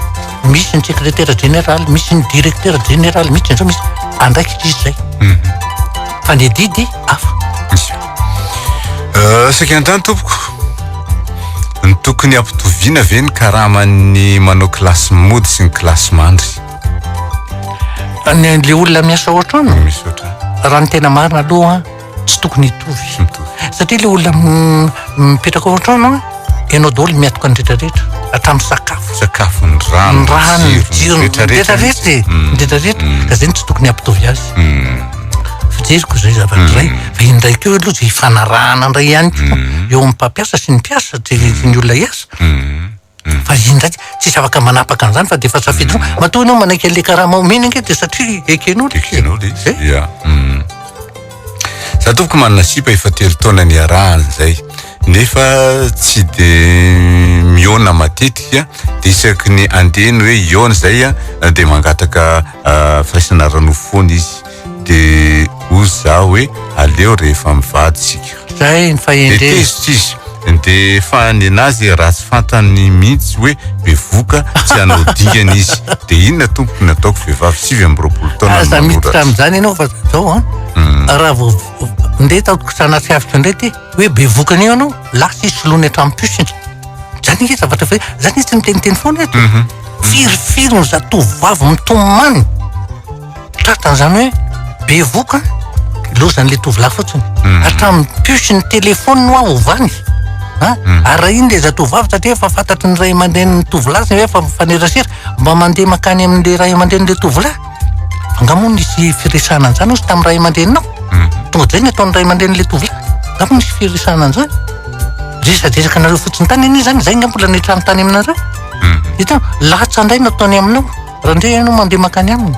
Misy ny sekretera jeneraly, misy ny direktera jeneraly, misy an'izao, misy andraikitra izy izay. Fa ny adidy hafa. Saika anontany tompoko, ny tokony hampitoviana ve ny karaman'ny manao kilasy mody sy ny kilasy mandry? Ny le olona miasa ao an-trano? Misy ohatrany. Raha ny tena marina aloha tsy tokony hitovy. Tsy mitovy. Satria le olona mipetraka ao an-trano an, ianao daholo no miantoka ny rehetrarehetra, hatramin'ny sakafo. Sakafo, ny rano, ny rano, ny jiro, jiro, ny rehetrarehetra e, Mm. ny rehetrarehetra. Mm. Ka zay no tsy tokony hampitovy azy. Mm. Fijeriko zay zavatra izay. Fa indraiky koa aloha zay ifanarahana indray ihany koa eo amin'ny mpampiasa sy ny mpiasa, sy ny olona hiasa. Mm. Fa izy indray tsisy afaka manapaka an'izany fa dia efa safidinao. Matoa ianao manaiky an'ilay karama omeny ange dia satria ekenao ilay izy. Ekenao ilay izy. Eh? Ya. Mm. Za tompoko manana sipa efa telo taona niarahana izay nefa tsy de mihaona matetika de isaky ny andeha ny hoe hihaona izay a de mangataka ah, firaisana ara-nofo foana izy de hoy za hoe aleo rehefa mivady isika. Zay ny De fahendrena. tezitra izy. De fa nenazy raha tsy fantany mihitsy hoe bevoka tsy hanao dingana izy. De inona tompoko ny ataoko vehivavy 29 taona no Aza miditra manoratra. amin'izany ianao fa zao an. Raha vao ndeha ataoko sanatria avitra indray ty hoe bevoka an'io ianao, lasa izy soloiny hatramin'ny puce-ny. Zany ange zavatra fa zany izy tsy miteniteny foana eto. Firifiry ny zatovovavy mitomany. Tratran'izany hoe bevoka lozan'ilay tovolahy fotsiny. Hmm. Hatramin'ny puce ny téléphone hoa ovany. Ha? Hmm. Ary raha iny ilay zatovovavy satria efa fantatry ny ray aman-drenin'ny tovolahy zay hoe efa mifanerasera, mba mandeha mankany amin'ilay ray aman-drenin'ilay tovolahy. Angaha moa nisy firesahana an'izany hozy tamin'ny ray aman-dreninao? Hmm. Tonga dia izay ny ataon'ny ray aman-drenin'ilay tovolahy. Angaha moa nisy firesahana an'izany? Resadresaka anareo fotsiny tany anie izany, izay angaha mbola nitrano tany aminareo. Hitanao, latsa indray no ataony aminao. Raha ndre ianao mandeha mankany aminy,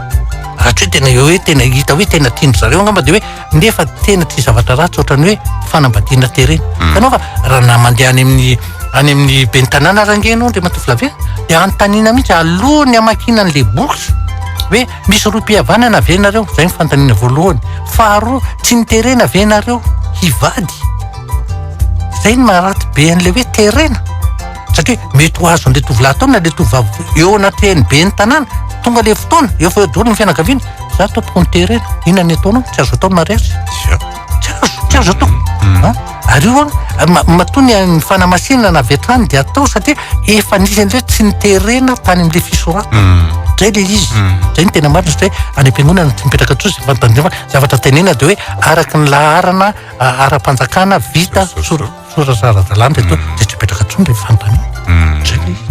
raha tsy hoe tena eo hoe tena hita hoe tena tian-dry zareo angamba dia hoe nefa tena tsy zavatra ratsy ohatran'ny hoe fanambadiana terena. Mm. Hitanao fa raha na mandeha any amin'ny any amin'ny ben'ny tanàna ary ange ianao Andriamatoa Flavien dia anontaniana mihitsy alohan'ny hamakiana an'ilay bourse hoe misy rohim-pihavanana ve nareo? Izay ny fanontaniana voalohany. Faharoa, tsy niterena ve nareo hivady? Izay ny maharatsy be an'ilay hoe terena. Satria mety ho azon'ilay tovolahy atao na ilay tovovavy eo anatrehan'ny ben'ny tanàna, tonga ilay fotoana, eo fa eo daholo ny fianakaviana, za tompoko ny terena, inona ny ataonao? Tsy azo atao ny mariazy. Tsy azo, tsy azo atao. Mm. Ary io an, matoa ny fanamasinana avy hatrany dia atao satria efa nisy an'izay tsy niterena tany amin'ilay fisoratana. Zay le izy. Zay no tena marina satria any am-piangonana tsy mipetraka intsony izay fanontaniana fa zavatra tenenina dia hoe araka ny laharana ara-panjakana vita soratra ara-dalàna dia toa dia tsy mipetraka intsony ilay fanontaniana. Zay le izy.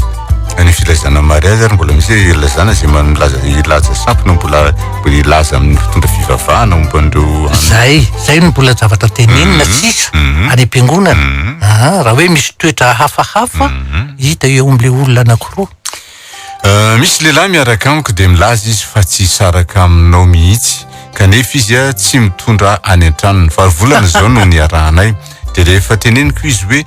Ny filazana mariazy ary mbola misy hoe ilazana izay milaza hilaza sampy no mbola mbola hilaza amin'ny mpitondra fivavahana momba an'ireo Zay, zay no mbola zavatra tenenina sisa any am-piangonana. Aa, raha hoe misy toetra hafahafa hita eo amin'ilay olona anankiroa. Misy lehilahy miaraka amiko dia milaza izy fa tsy hisaraka aminao mihitsy kanefa izy tsy mitondra any an-tranony. Valo volana izao no niarahanay. Dia rehefa teneniko izy hoe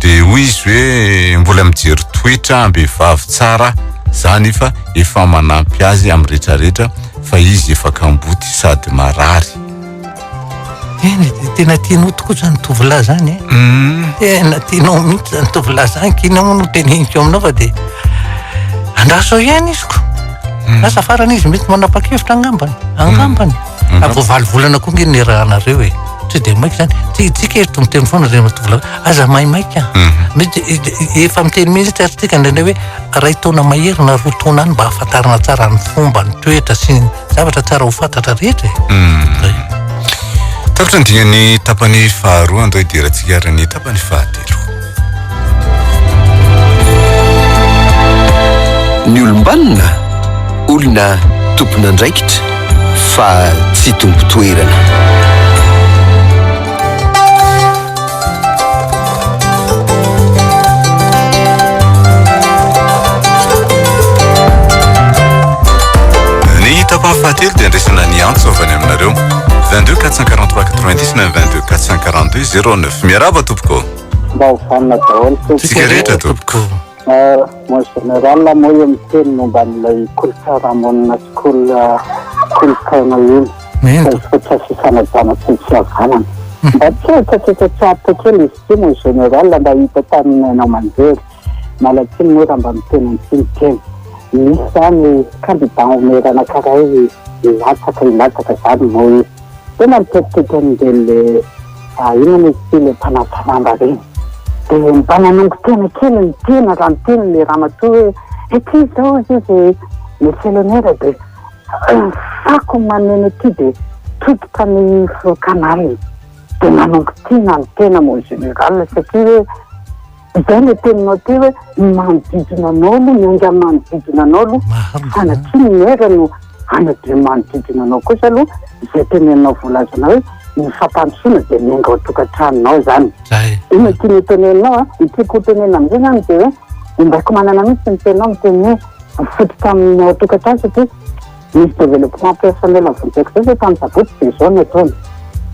Dia hoy izy hoe mbola mijery toetra am-behivavy tsara za nefa efa manampy azy amin'ny retraretra fa izy efa kamboty sady marary. Eny e, tena tianao tokoa zany tovolahy zany e. Tena tianao mihitsy zany tovolahy zany, k'inona moa no teneniko aminao fa dia andraso ihany izy ko. Lasa farany izy mety manapa-kevitra angambany, angambany. Ary vao valo volana koa nge niarahanareo e. Tsy dia maika zany. Tsy tsika eto miteny foana ry tovolahy, aza maimaika. Mety efa miteny mihitsy ary tsika indraindray hoe iray taona mahery na roa taona any mba ahafantarana tsara ny fomba, ny toetra sy ny zavatra tsara ho fantatra rehetra e. Zay. Tapitra ny dingan'ny tapany faharoa, andao hidirantsika ary ny tapany fahatelo. Ny olom-banona, olona tompon'andraikitra fa tsy tompon-toerana. Ny tapany fahatelo dia andraisana ny antso avy any aminareo 22 443 90 na 22 442 09. Miarahaba tompoko. Mba ho vanona daholo tompoko. Tsika rehetra tompoko. Mon général moa io miteny momba an'ilay kolontsairamonina sy kolontsaina iny. Fototra fifanajana sy fihavanana. Mba tsy haiko tsy aritra kely izy ity mon général mba hita tamin'ny haino aman-jery. Miala tsiny moa raha mba miteny an'ity ny tena. Misy izany candidat au maire anankiray hilatsaka hilatsaka izany moa izy. Tena nitetitetety an'ireny inona moa izy ity ilay mpanasa lamba ireny. Dia mba nanongo tena kely ny tena raha niteny ilay ramatoa hoe ety izao hozy izy monsieur le maire dia fako maneno ety dia tototra ny flot canal. Dia nanongo tena ny tena mon général satria hoe Izay ilay teninao teo hoe ny manodidina anao aloha, miainga amin'ny manodidina anao aloha, sanatria ny maire no hanadio ny manodidina anao kosa aloha, izay teneninao voalazanao hoe ny fampandrosoana dia miainga ao an-tokantranonao izany. Inona no tianao teneninao an? Ny tiako ho tenenina amin'izay izany dia hoe ombaiko manana mihitsy ny teninao miteny hoe mifototra amin'ny ao an-tokantrano satria misy développement personnel vonjeko izay zao tamin'ny sabotsy dia izao no ataony.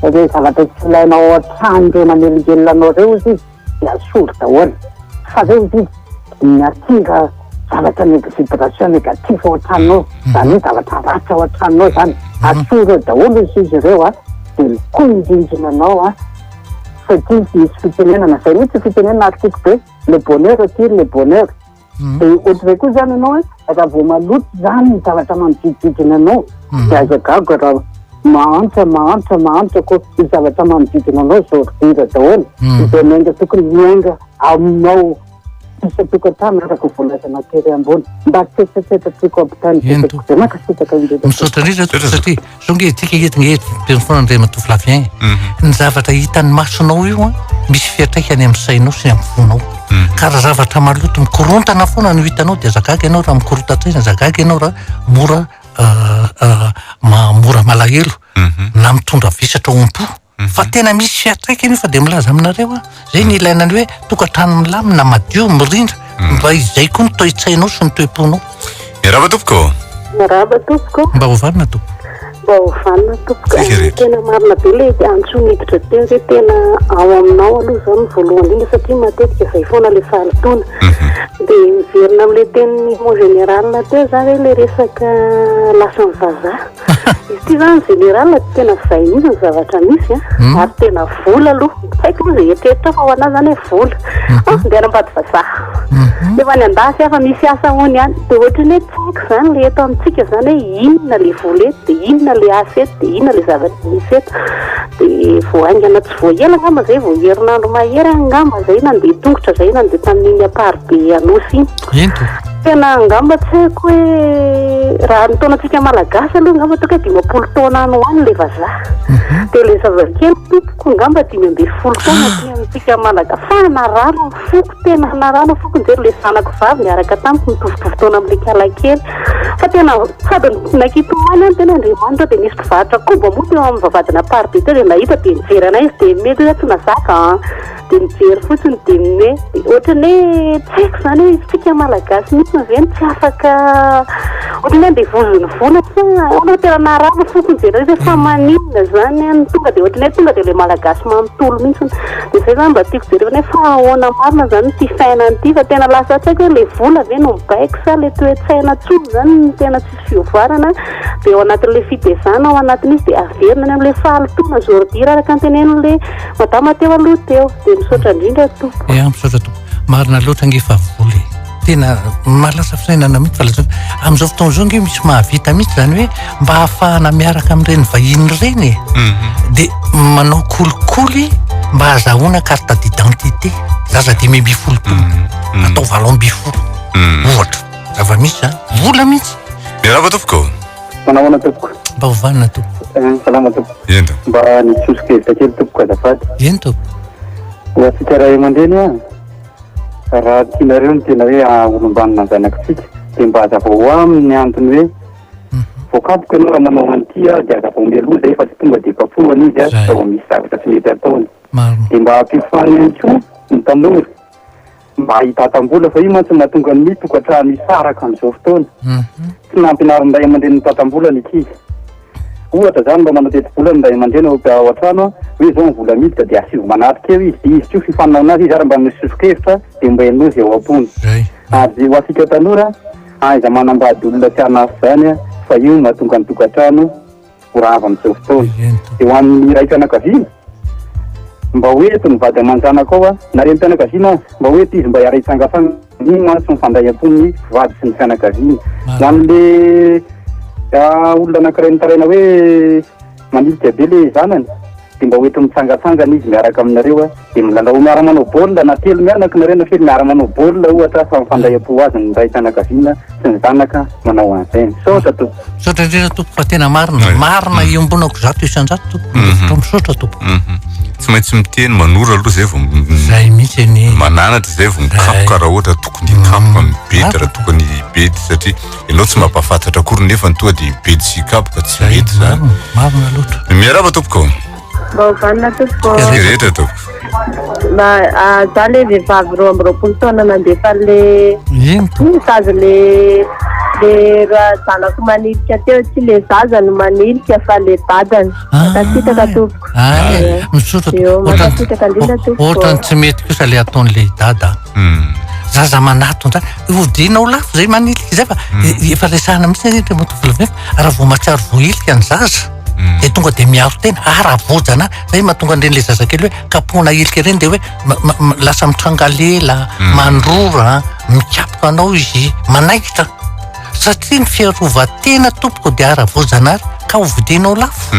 Ireo zavatra tsy ilainao ao an-trano ireo manelingelina anao ireo hozy izy dia asolo daholo fa zay izy miatinga zavatra neg vibration négatif ao an-tranonao zany hoe zavatra ratsy ao an-tranonao zany asolo eo daholo izy izy ireo a dia mikoy ny rindrina anao a satria misy fitenenana zay mihitsy fitenenana ary tiako be le bonheur attire le bonheur Dia ohatr'izay koa izany ianao hoe raha vao maloto izany ny zavatra manodidididina anao dia aza gaga raha mahantra mahantra mahantra koa ny zavatra manodidina anao izao ordure daholo. Izay miainga tokony miainga aminao isan-tokantrano araka ny voalazanao tery ambony. Mba tsetsatsetsa tiako ampitaina Eny betsaka be. Mankasitraka indrindra. Misaotra indrindra tompoko satria zao nge tsika eto nge teny foana Andriamatoa Flavien e. Ny zavatra hitan'ny masonao io an, misy fiantraikany amin'ny sainao sy amin'ny fonao. Ka raha zavatra maloto mikorontana foana no hitanao dia aza gaga ianao raha mikorontan-tsaina, aza gaga ianao raha mora mora malahelo na mitondra vesatra ao am-po. Fa tena misy fiantraikany io fa dia milaza aminareo aho. Zay ny ilaina ny hoe tokantrano milamina, madio, mirindra. Mba izay koa ny toe-tsainao sy ny toe-ponao. Miarahaba tompoko. Miarahaba tompoko. Mba ho vanona tompoko. Mba ho vanona tompoko. Tsika rehetra. Tena marina be le antso miditra teo hoe tena ao aminao aloha izao no voalohany indrindra satria matetika izay foana le fahalotoana. Dia miverina amin'ilay tenin'ny mon général teo za hoe le resaka lasan'ny vazaha. Izy ity zany général tena zay mihitsy ny zavatra misy a ary tena vola aloha tsy haiko moa izay eritreritra fa ho anahy zany hoe vola ah andeha hanambady vazaha. Nefa any an-dafy hafa misy asa hono any. Dia ohatran'ny hoe tsy haiko izany ilay eto amintsika izany hoe inona ilay vola eto, dia inona ilay asa eto, dia inona ilay zavatra misy eto. Dia vao haingana tsy vao ela angamba izay, vao herinandro mahery angamba izay nandeha tongotra izay nandeha tamin'iny Amparibe Anosy iny. Eny tompoko. Tena angamba tsy haiko hoe raha ny taonantsika malagasy aloha angamba ataoko hoe 50 taona any ho any ilay vazaha. Dia ilay zazakely tompoko angamba 15 taona aty amintsika malagasy. Fa narary ny foko, tena narary ny foko nijery ilay zanako vavy niaraka tamiko mitovitovy taona amin'ilay kalakely. Fa tena sady nakitomany aho niteny hoe Andriamanitra ô dia nisy mpivarotra koba moa teo amin'ny vavahadin'Amparibe teo dia nahita dia nijery anay izy dia mety hoe tsy nazaka an. Dia mijery fotsiny dia mihomehy. Ohatran'ny hoe tsy haiko izany hoe isika Malagasy mihitsy ve no tsy afaka ohatran'ny hoe andevozin'ny vola sa ahoana fa tena narary ny foko nijery an'izy hoe fa maninona izany an, tonga dia ohatran'ny hoe tonga dia ilay Malagasy manontolo mihitsy. Dia izay izany mba tiako jerena hoe fa ahoana marina izany ity fiainana ity fa tena lasa tsy haiko hoe ilay vola ve no mibaiko sa ilay toe-tsaina intsony izany no tena tsisy fivoarana dia ao anatin'ilay fitezana ao anatin'izy dia averina any amin'ilay fahalotoana zordira araka ny tenenin'ilay madama teo aloha teo dia misaotra indrindra tompoko. Ya misaotra tompoko. Marina loatra ange fa vola e. Tena mahalasa fisainana mihitsy fa lazao amin'izao fotoana izao ange misy mahavita mihitsy izany hoe mba hahafahana miaraka amin'ireny vahiny ireny e. Dia manao kolikoly mba hahazahoana carte d'identité zaza 15 taona atao 18 ohatra. Zava-misy zany. Vola mihitsy. Miarahaba tompoko. Manao ahoana tompoko? Mba ho vanona tompoko. Eh, salama tompoko. Eny tompoko. Mba nisosokevitra kely tompoko azafady. Eny tompoko. Ho antsika ray aman-dreny a, raha tianareo ny tena hoe haha-olom-banona ny zanakitsika dia mba hazavao aminy ny antony hoe voakapoka ianao raha manao an'ity a, dia hazavao mialoha izay fa tsy tonga dia kapohana izy a, raha vao misy zavatra tsy mety ataony. Dia mba ampiofano ihany koa ny tanora. Mba hitantam-bola fa io mantsy no mahatonga ny tokantrano hisaraka amin'izao fotoana. Tsy nampianarin'ny ray aman-dreny mitantam-bola ny ankizy. Ohatra izany mba manao teti-bola ny ray aman-dreny ao an-trano hoe izao ny vola miditra dia asivo manatrika eo izy dia izy koa fifaninanana azy izy ary mba misy soso-kevitra dia mba henoy izay ao am-pony. Ary ho antsika tanora, aiza manambady olona tsy hanafy izany fa io no mahatonga ny tokantrano ho rava amin'izao fotoana. Dia ho an'ny raim-pianakaviana, mba ho eto ny vady aman-janaka ao, na renim-pianakaviana aza, mba ho eto izy mba hiara-hitsangatsangana. Iny mantsy mifandray am-po ny vady sy ny fianakaviana. Ho an'le olona anankiray nitaraina hoe manilika be le zanany, dia mba ho eto mitsangatsangana izy miaraka aminareo. Dia milalao miara-manao baolina na telo mianaka nareo na firy miara-manao baolina ohatra fa mifandray am-po ho azy ny raim-pianakaviana sy ny zanaka manao an'izay. Misaotra tompoko. Misaotra indrindra tompoko fa tena marina, marina iombonako 100% tompoko. Hevitra misaotra tompoko. Tsy maintsy miteny manoro aloha zay vao Zay mihitsy anie. mananatra zay vao mikapoka raha ohatra tokony hikapoka, mibedy raha tokony hibedy satria ianao tsy mampahafantatra akory nefa ny tonga dia hibedy sy hikapoka tsy mety zany. Marina loatra. Miarahaba tompoko. Mba ho vanona tompoko. Tsika rehetra tompoko. Mba ah, za le vehivavy 22 taona nandefa le message le le raha zanako manilika teo tsy le zaza no manilika fa le dadany. Mankasitraka tompoko. Ah, misaotra Eo, mankasitraka indrindra tompoko. Ohatran'ny tsy mety kosa le ataon'le dada. Zaza manatona zany, hodianao lafo zay manilika zay fa efa resahana mihitsy anie Andriamatoa Filoha raha vao mahatsiaro voahilika ny zaza. Dia tonga dia miaro tena, ara-boajana, zay mahatonga an'ireny le zazakely hoe kapohana ilika ireny dia hoe lasa mitranga lela, mandrora, mikapoka anao izy, manaikitra. Satria ny fiarovan-tena tompoko dia ara-boajanahary ka ho vidianao lafo.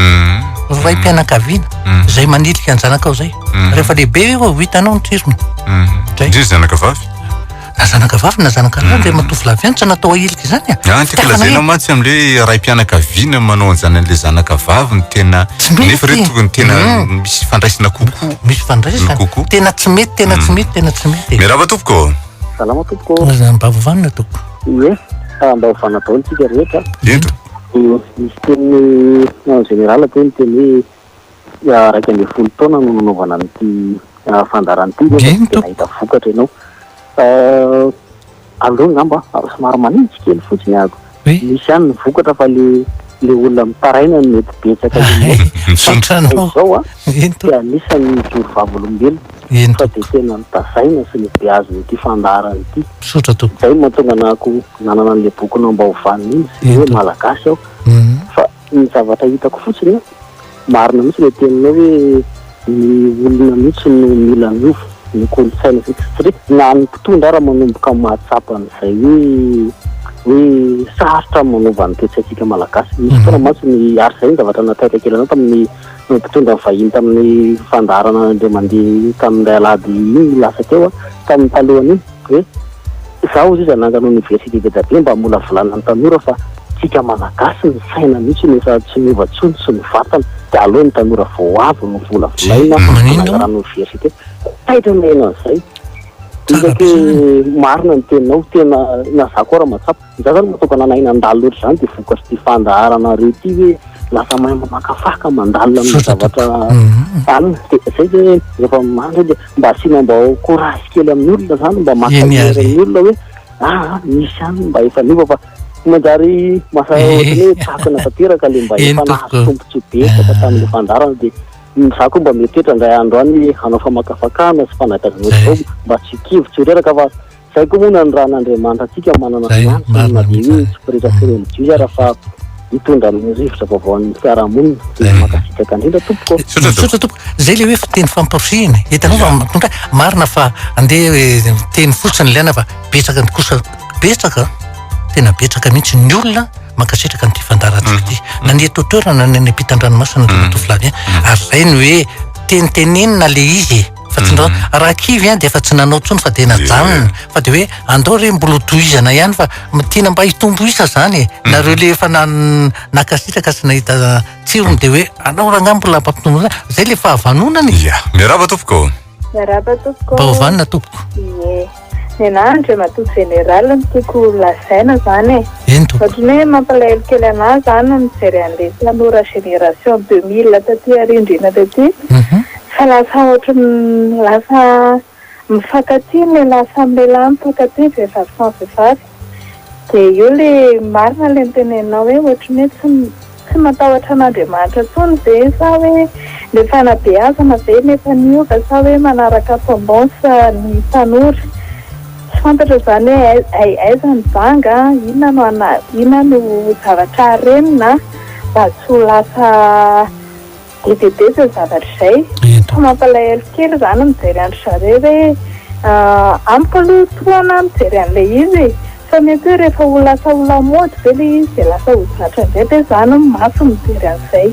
Raim-pianakaviana, izay manilika ny zanakao izay. Rehefa lehibe io ho hitanao ny tsirony. Indrindra zanaka vavy. Na zanaka vavy na zanaka lahy Andriamatoa Flavien tsy natao ahilika izany e. Ah, tiako lazaina mantsy amin'le raim-pianakaviana manao an'izany an'le zanaka vavy no tena nefa reo tokony tena mm. misy fandraisana kokoa. Misy fandraisana. Kokoa. Tena tsy mety, tena tsy mm. mety, tena tsy mety. Miarahaba tompoko. Salama tompoko. Mba hovanina tompoko. Ie, mba hovanina daholo tsika rehetra. Ento. Misy teny en général teo ny teny hoe 11 taona no nanaovana an'ity fandaharana ity nefa tsy dia nahita vokatra ianao. Aleo angamba somary manitsy kely fotsiny aho. Misy ihany ny vokatra fa le le olona mitaraina no mety betsaka indrindra. Misaotra anao. Izao an, dia anisan'ny nijoro vavolombelona fa dia tena notazaina sy nobeazina ity fandaharana ity. Misaotra tompoko. Izay no mahatonga anahako nanana an'ilay bokinao mba ho vanona iny sy hoe Malagasy aho. Fa Ny zavatra hitako fotsiny an, marina mihitsy ilay teninao hoe ny olona mihitsy no mila miova. ny kolontsaina izay satria na ny mpitondra ara manomboka mahatsapa an'izay hoe hoe sarotra ny manova ny toe-tsaintsika malagasy. Misy fotoana mantsy ny ary izay ny zavatra nataitra kely anao tamin'ny mpitondra ny vahiny tamin'ny fandaharana indray mandeha tamin'ilay alahady iny lasa teo tamin'ny talohan'iny hoe izaho hozy izy hanangana oniversite be dia be mba hamolavolana ny tanora fa tsika malagasy ny saina mihitsy no efa tsy miova intsony sy ny vatana dia aleo ny tanora vao avy no volavolaina hanangana oniversite. Taitra naheno an'izay. Isaky hoe marina ny teninao, tena na za koa raha mahatsapa. Za zany mahatonga anah nandalo ohatr'izany dia vokatr'ity fandaharanareo ity hoe lasa mahay mamakafaka mandalina amin'ny zavatra alina. Dia zay zay hoe rehefa mandry dia mba asiana mba courage kely amin'ny olona zany mba mankahery ny olona hoe aa misy ihany mba efa niova fa manjary masa ohatran'ny hoe takona tanteraka le mba efa nahazo tombontsoa betsaka tamin'le fandaharana dia Za koa mba mieritreritra indray andro any hanao famakafakana sy fanadihadiana ohatr'izao mba tsy ho kivy tsy ho reraka fa zay koa moa nanirahan'Andriamanitra antsika manana ny antony na dia hoe tsy pretra sy relijiozy ara fa hitondra ny rivotra vaovao an'ny fiarahamonina. Dia mankasitraka indrindra tompoko. Misaotra tompoko. Zay le hoe fiteny famporisihina. Hitanao fa mitondra marina fa andeha teny fotsiny ilaina fa betsaka kosa betsaka tena betsaka mihitsy ny olona mankasitraka an'ity fandaharantsika ity mm. na ny eto toerana na ny ampitan-dranomasina mm. Andriamatoa Flavien mm. ary zay ny hoe tenitenenina le izy fa tsy ndra raha kivy an dia efa tsy nanao tsony fa dia najanona fa dia hoe andao re mbola tohizana ihany fa tiana mba hitombo isa zany e nareo le efa nankasitraka sy nahita tsirony dia hoe anao rangahy mbola mpampitombo zay le fahavanonana e. Miarahaba tompoko. Miarahaba tompoko. Mba ho vanona tompoko. Ie. Ny anah Andriamatoa Général no tiako ho lazaina zany e. Eny tompoko. Ohatran'ny hoe mampalahelo kely anah zany ny mijery an'ilay tanora génération 2000 taty arindrina taty fa lasa ohatran'ny lasa mifankatia ny lehilahy samy lehilahy, mifankatia ny vehivavy samy vehivavy. Dia io ilay marina ilay noteneninao hoe ohatran'ny hoe tsy tsy matahotra an'Andriamanitra intsony ve sa hoe ilay fanabeazana ve no efa niova sa hoe manaraka tendance ny tanora? Tsy fantatra izany hoe aiza ny banga, inona no ana inona no zavatra harenina mba tsy ho lasa Be dia be izay zavatra izay. Fa mampalahelo kely izany mijery an-dry zareo hoe amiko aloha tohana aho mijery an'ilay izy e! Fa mety hoe rehefa ho lasa ho lamaody ve ilay izy dia lasa ho zatra indray ve izany ny maso mijery an'izay.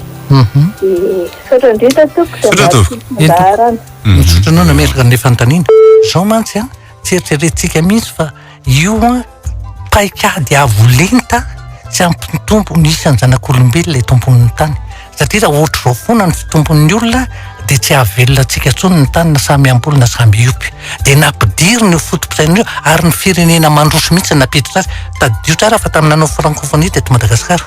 Dia misaotra indrindra tompoko dia mba tiako fandaharana. Misaotra anao nametraka an'ilay fanontaniana. Izao mantsy an, tsy eritreretintsika mihitsy fa io an, paikady avo lenta tsy hampitombo ny isan'ny zanak'olombelona eto ambonin'ny tany satria raha ohatr'izao foana ny fitombon'ny olona dia tsy hahavelona antsika intsony ny tany na samy hamboly na samy hiompy dia nampidirina io foto-pisainana io ary ny firenena mandroso mihitsy no nampiditra azy tadidio tsara fa tamin'ny nanao francophonie teto Madagasikara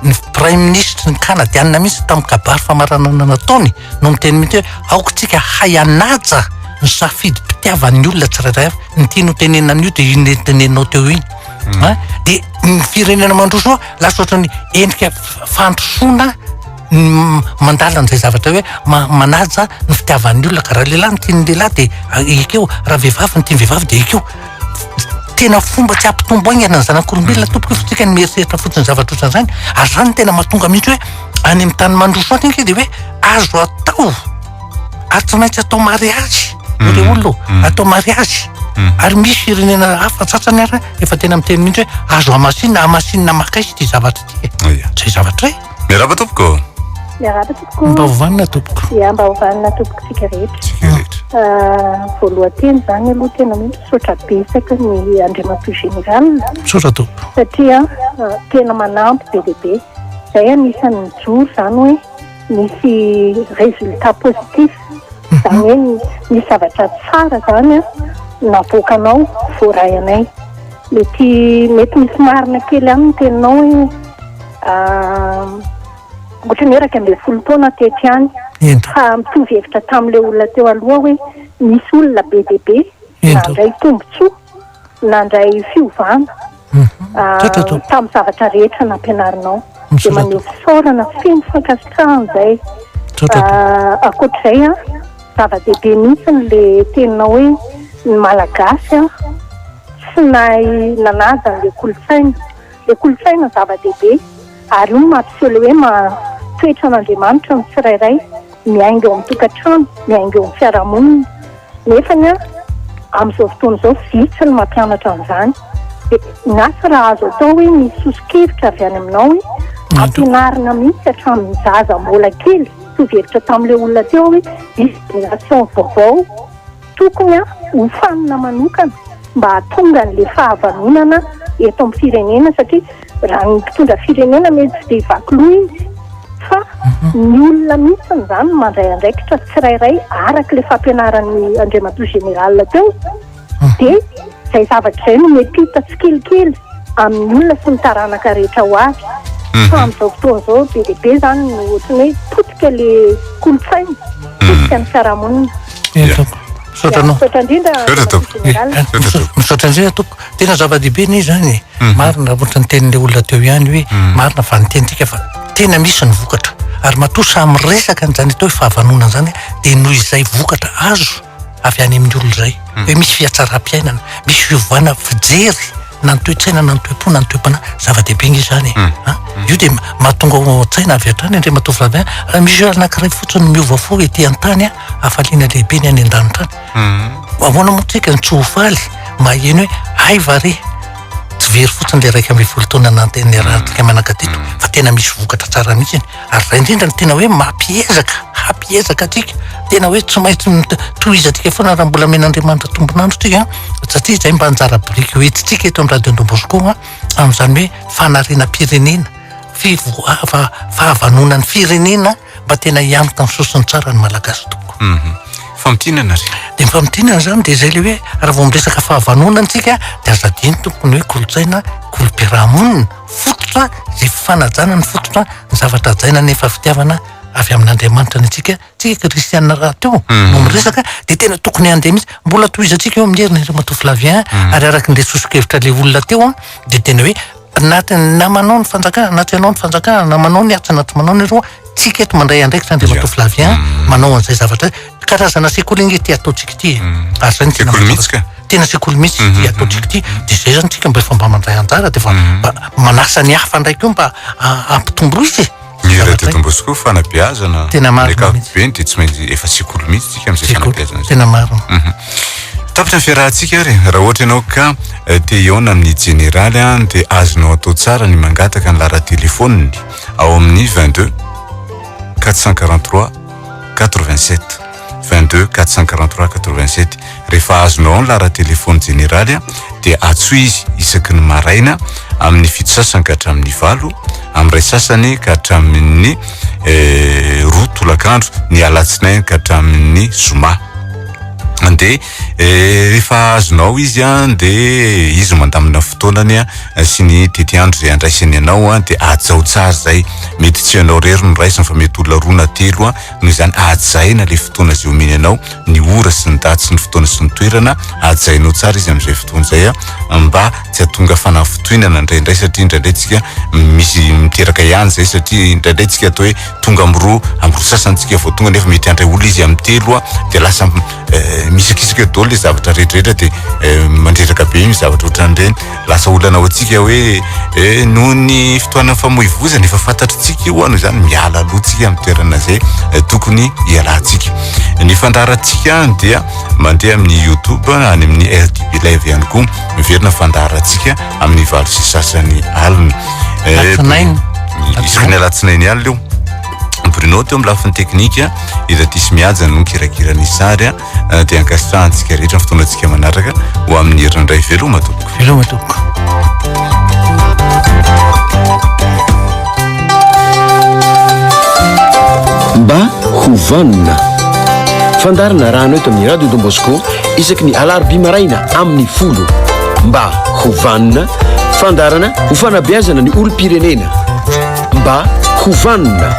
ny praiminisitry ny kanadianina mihitsy tamin'ny kabary famaranana nataony no miteny mihitsy hoe aoka tsika hay hanaja ny safidim-pitiavan'ny olona tsirairay avy. Ny tiany ho tenenina amin'io dia iny teneninao teo iny. Hmm. Dia ny firenena mandroso ao lasa ohatran'ny endrika fandrosoana mandala an'izay zavatra hoe manaja ny fitiavan'ny olona ka raha lehilahy ny tian'ny lehilahy dia ah, ekeo, raha vehivavy ny tian'ny vehivavy dia ekeo. Tena fomba tsy hampitombo haingana ny zanak'olombelona tompoko io fa tsika ny mieritreritra fotsiny zavatra ohatran'izany ary izany no tena mahatonga mihitsy hoe any amin'ny tany mandroso any ange dia hoe azo atao ary tsy maintsy atao mariazy mm. ireo olona mm. atao mariazy mm. ary misy firenena hafa tsatsany ary efa tena miteny mihitsy hoe azo hamasinina hamasinina makaiza ity zavatra ity e zay zavatra e miarahaba tompoko miarahaba tompoko mba hovanina tompoko ya mba hovanina tompoko tsika rehetra ah, voalohan-teny zany aloha tena hoe misaotra betsaka ny andriamatoa général misaotra tompoko satria ah, tena manampy be dia be Zay anisan'ny mijoro zany hoe misy résultat positif, zany hoe misy zavatra tsara zany navoakanao voaray anay. Mety mety misy marina kely ihany ny teninao hoe ohatran'ny hoe 11 taona teto ihany fa mitovy hevitra tamin'ilay olona teo aloha hoe misy olona be dia be nandray tombontsoa, nandray fiovana. Tamin'ny zavatra rehetra nampianarinao. Dia maneho fisaorana feno fankasitrahana izay. Ankoatr'izay, zava-dehibe mihitsy ilay teninao hoe ny Malagasy tsy nahay nanaja an'ilay kolontsaina. Ilay kolontsaina zava-dehibe ary io no mampiseho ilay hoe maha toetra an'Andriamanitra ny tsirairay, miainga eo amin'ny tokantrano, miainga eo amin'ny fiarahamonina. Nefany an, amin'izao fotoana izao vitsy ny mampianatra an'izany. Dia ny asa raha azo atao hoe misy soso-kevitra avy any aminao hoe ampianarina mihitsy hatramin'ny zaza mbola kely, mitovy hevitra tamin'ilay olona teo aho hoe misy génération vaovao tokony hofanina manokana mba hahatonga an'ilay fahavanonana eto amin'ny firenena satria raha ny mpitondra firenena mety tsy dia vaky loha izy fa ny olona mihitsy izany no mandray andraikitra tsirairay araka ilay fampianaran'ny Andriamatoa Général teo dia izay zavatra izay no miampita tsikelikely amin'ny olona sy ny taranaka rehetra ho avy fa amin'izao fotoana izao be dia be izany no ohatran'ny hoe potika ilay kolontsaina, potika ny fiarahamonina. Eny tompoko. Misaotra anao. Misaotra indrindra Misaotra tompoko. Général. Misaotra tompoko. Misaotra indrindra tompoko. Tena zava-dehibe anie izany e. Marina raha ohatra ny tenin'ilay olona teo ihany hoe marina fa ny tenintsika fa tena misy ny vokatra. Ary matoa samy miresaka an'izany atao hoe fahavanonana izany dia noho izay vokatra azo avy any amin'ny olona izay. Hoe misy fihatsaram-piainana, misy fiovana fijery na ny toe-tsaina na ny toe-po na ny toe-panahy. Zava-dehibe nge izany e. An? Io dia mahatonga ao an-tsaina avy hatrany Andriamatoa Flavien, raha misy olona anankiray fotsiny miova fo ety an-tany an, hafaliana lehibe ny any an-danitra any. Ahoana moa tsika no tsy ho faly maheno hoe hay va re tsy very fotsiny ilay 11 taona nante- niarahantsika mianaka teto fa tena misy vokatra tsara mihitsy ary izay indrindra no tena hoe mampiezaka hampiezaka antsika tena hoe tsy maintsy mit- tohizantsika foana raha mbola omen'Andriamanitra tombon'andro tsika satria izay mba anjara biriky hoentintsika eto amin'ny radio Don Bosco a amin'izany hoe fanarenam-pirenena fivoa- fa- fahavanonan'ny firenena mba tena hianoka ny sosony tsara ny Malagasy tompoko. Famintinana ry. Dia ny famintinana izany dia izay ilay hoe raha vao miresaka fahavanonana isika dia aza adino tompoko ny hoe kolontsaina, kolom-piarahamonina, fototra izay fifanajana ny fototra, ny zavatra hajaina nefa fitiavana avy amin'Andriamanitra ny antsika, tsika kristianina rahateo no miresaka dia tena tokony handeha mihitsy, mbola tohizantsika eo amin'ny heriny Andriamatoa Flavien ary araka ny soso-kevitra ilay olona teo an dia tena hoe Na na manao ny fanjakana na tsy hanao ny fanjakana na manao ny atsy na tsy manao ny aroa, tsika eto mandray andraikitra Andriamatoa Flavien manao an'izay zavatra izay. Karazana sekoly ange ity ataontsika ity e. Ary izay no tena Sekoly mihitsy ka. Tena sekoly mihitsy ity ataontsika ity. Dia izay izany tsika mba efa mba mandray anjara dia efa mba manasa ny hafa indray koa mba hampitombo isa e. Ny Radio Don Bosco fanabeazana Tena marina amin'ny mihitsy. ankapobeny dia tsy maintsy efa sekoly mihitsy tsika amin'izay Sekoly, fanabeazana izay. tena marina. Tapitra ny fiarahantsika ary raha ohatra ianao ka eh, te hihaona amin'ny jeneraly an, dia azonao atao tsara ny mangataka ny laharan-telefaoniny ao amin'ny 22 443 87 22 443 87 rehefa azonao ao ny laharan-telefaon'ny jeneraly dia antsoy izy isaky ny maraina amin'ny fito sasany ka hatramin'ny valo, amin'ny iray sasany ka hatramin'ny eh, roa tolakandro, ny alatsinainy ka hatramin'ny zoma. Dia eh, rehefa azonao izy an, dia izy mandamina fotoanany an, sy ny tetiandro izay andraisany anao an, dia hajao tsara izay. Mety tsy ianao irery no raisiny fa mety olona roa na telo an, noho izany hajaina ilay fotoana izay omeny anao, ny ora sy ny daty sy ny fotoana sy ny toerana, hajainao tsara izy amin'izay fotoana izay mba tsy hahatonga fanafintohinana indraindray satria indraindray tsika misy miteraka ihany izay satria indraindray tsika atao hoe tonga amin'ny roa amin'ny roa sasany tsika vao tonga nefa mety handray olona izy amin'ny telo dia lasa misakisaka eo daholo ilay zavatra rehetrarehetra dia mandreraka be iny zavatra ohatran'ireny. Lasa olana ho antsika hoe eh, noho ny fotoanan'ny famoivozana efa fantatritsika io ano izany miala aloha tsika amin'ny toerana izay eh, tokony hialantsika. Ny fandaharantsika dia mandeha amin'ny YouTube any amin'ny RDB Live ihany koa miverina fandaharantsika amin'ny 8:30 alina. Eh, Alatsinainy. Isaky ny alatsinainy alina io. Bruno teo amin'ny lafiny teknika, i Ratisy Mihaja no nikirakira ny sary. Dia ankasitrahantsika rehetra ny fotoanantsika manaraka ho amin'ny herinandray. Veloma tompoko. Veloma tompoko. Mba ho vanona. Fandaharana arahana eto amin'ny Radio Don Bosco isaky ny alarobia maraina amin'ny folo. Mba ho vanona. Fandaharana ho fanabeazana ny olom-pirenena. Mba ho vanona.